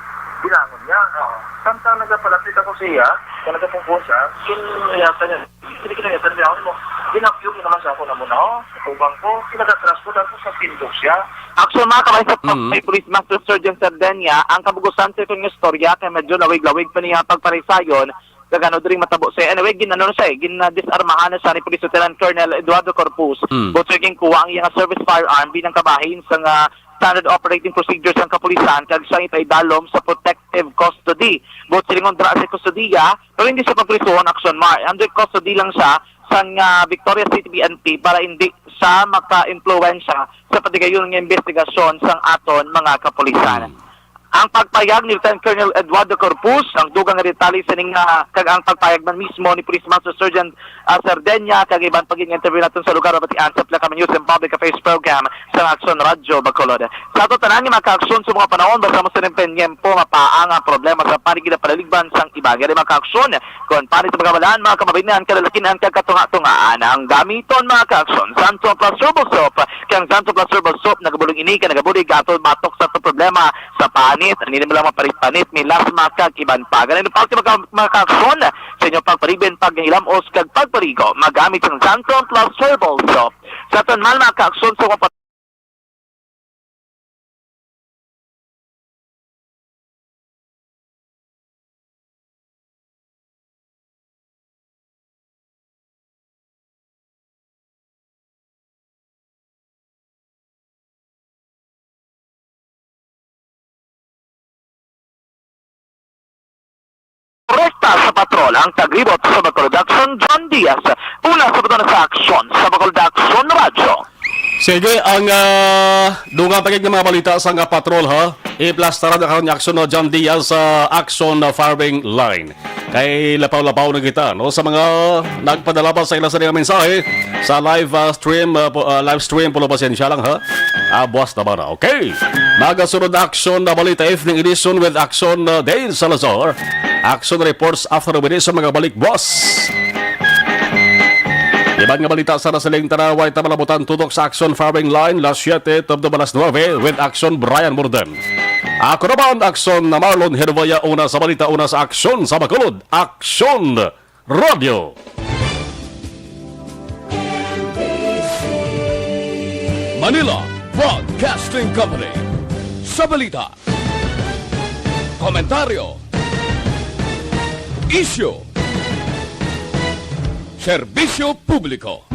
bilangon niya. Oo. Samtang nagapalapit ako sa iya, kung nagapungko siya, in, yata niya, hindi kinayatan niya ako mo. Ginapyog naman sa ako na muna, oh, sa tubang ko, kinagatras ko, tapos napindog siya. Actually, mga kabayan, sa Mm. kay Police Master Sergeant Sardenia, ang kabugusan sa itong istorya kay medyo lawig-lawig pa niya pagparisayon, kag ano diri matabo siya. Anyway, gin-, ano na siya, eh, gin-, ah, disarmahan na siya ni Police Lieutenant Colonel Eduardo Corpus. Hmm. Buot siya ginkuha ang iyang service firearm bilang kabahin sa nga standard operating procedure sang kapulisan, kag siya ipaidalom sa protective custody. Buot silingon dira sa kustodiya, pero hindi siya pagprisuhon, Action Mar. Under custody lang siya sang, ah, Victoria City P N P para hindi siya maka-impluwensya sa patigayon nga investigasyon sang aton mga kapulisan. Hmm. Ang pagpayag ni Lieutenant Colonel Eduardo Corpus, ang dugang nga detalye sining, ah, kag ang pagpayag man mismo ni Police Master Sergeant, ah, Sardenia, kag iban pa gid nga interview naton sa lugar, mabatian sa Plaka News and Public Affairs Program sa Aksyon Radyo Bacolod. Sa ato tanan nga mga kaaksyon sa mga panahon, basta mo sa tiempo, mapaang ang problema sa paligid at palaligban sang iba. Gani mga kaaksyon, Kon panit mga balaan, mga kamabinaan, kalalakihan, kag katunga-tungaan, ang gamiton, mga kaaksyon, Santon Plus Herbal Soap. Kay ang Santon Plus Herbal Soap, nagabulig ini, kay nagabulig ato batok sa ato problema sa panit. Ano nimo lang mapanit-panit, melasma, kag iban pa. Ganun pa, mga, mga kaaksyon, sa inyo pagpariben, paghilamos, kag pagpaligo, magamit ang Santon Plus Herbal Soap. Sa aton man, mga kaaksyon, sa mga Rekta sa patrol ang taglibot sa Bacolod Aksyon, John Diaz. Una sa buto na sa aksyon sa Bacolod Aksyon Radyo. Sige, ang, ah, dugang pa gid nga mga balita sa nga patrol, ha? Iplastaran na karon ni aksyon, no, John Diaz sa aksyon na firing line. Kay lapaw-lapaw na kita, no, sa mga nagpadala pa sa ila sa mga mensahe sa live, ah, stream, ah, po, ah, live stream, pulo pasensya lang, ha? Ah, buwas na ba na? Okay. Magasunod na aksyon na balita, evening edition with aksyon, ah, Dane Salazar. Action reports after the sa mga balik, boss. Iban nga balita sa nasiling Tanawa, ita malabutan tutok sa action firing line, las siete tubtob alas nuebe, with action Brian Morden. Ako naman, action na Marlon Hervaya, una sa balita, una sa aksyon sa Bacolod. Aksyon Radio. Manila Broadcasting Company. Sa balita, komentaryo, isyu, serbisyo publiko.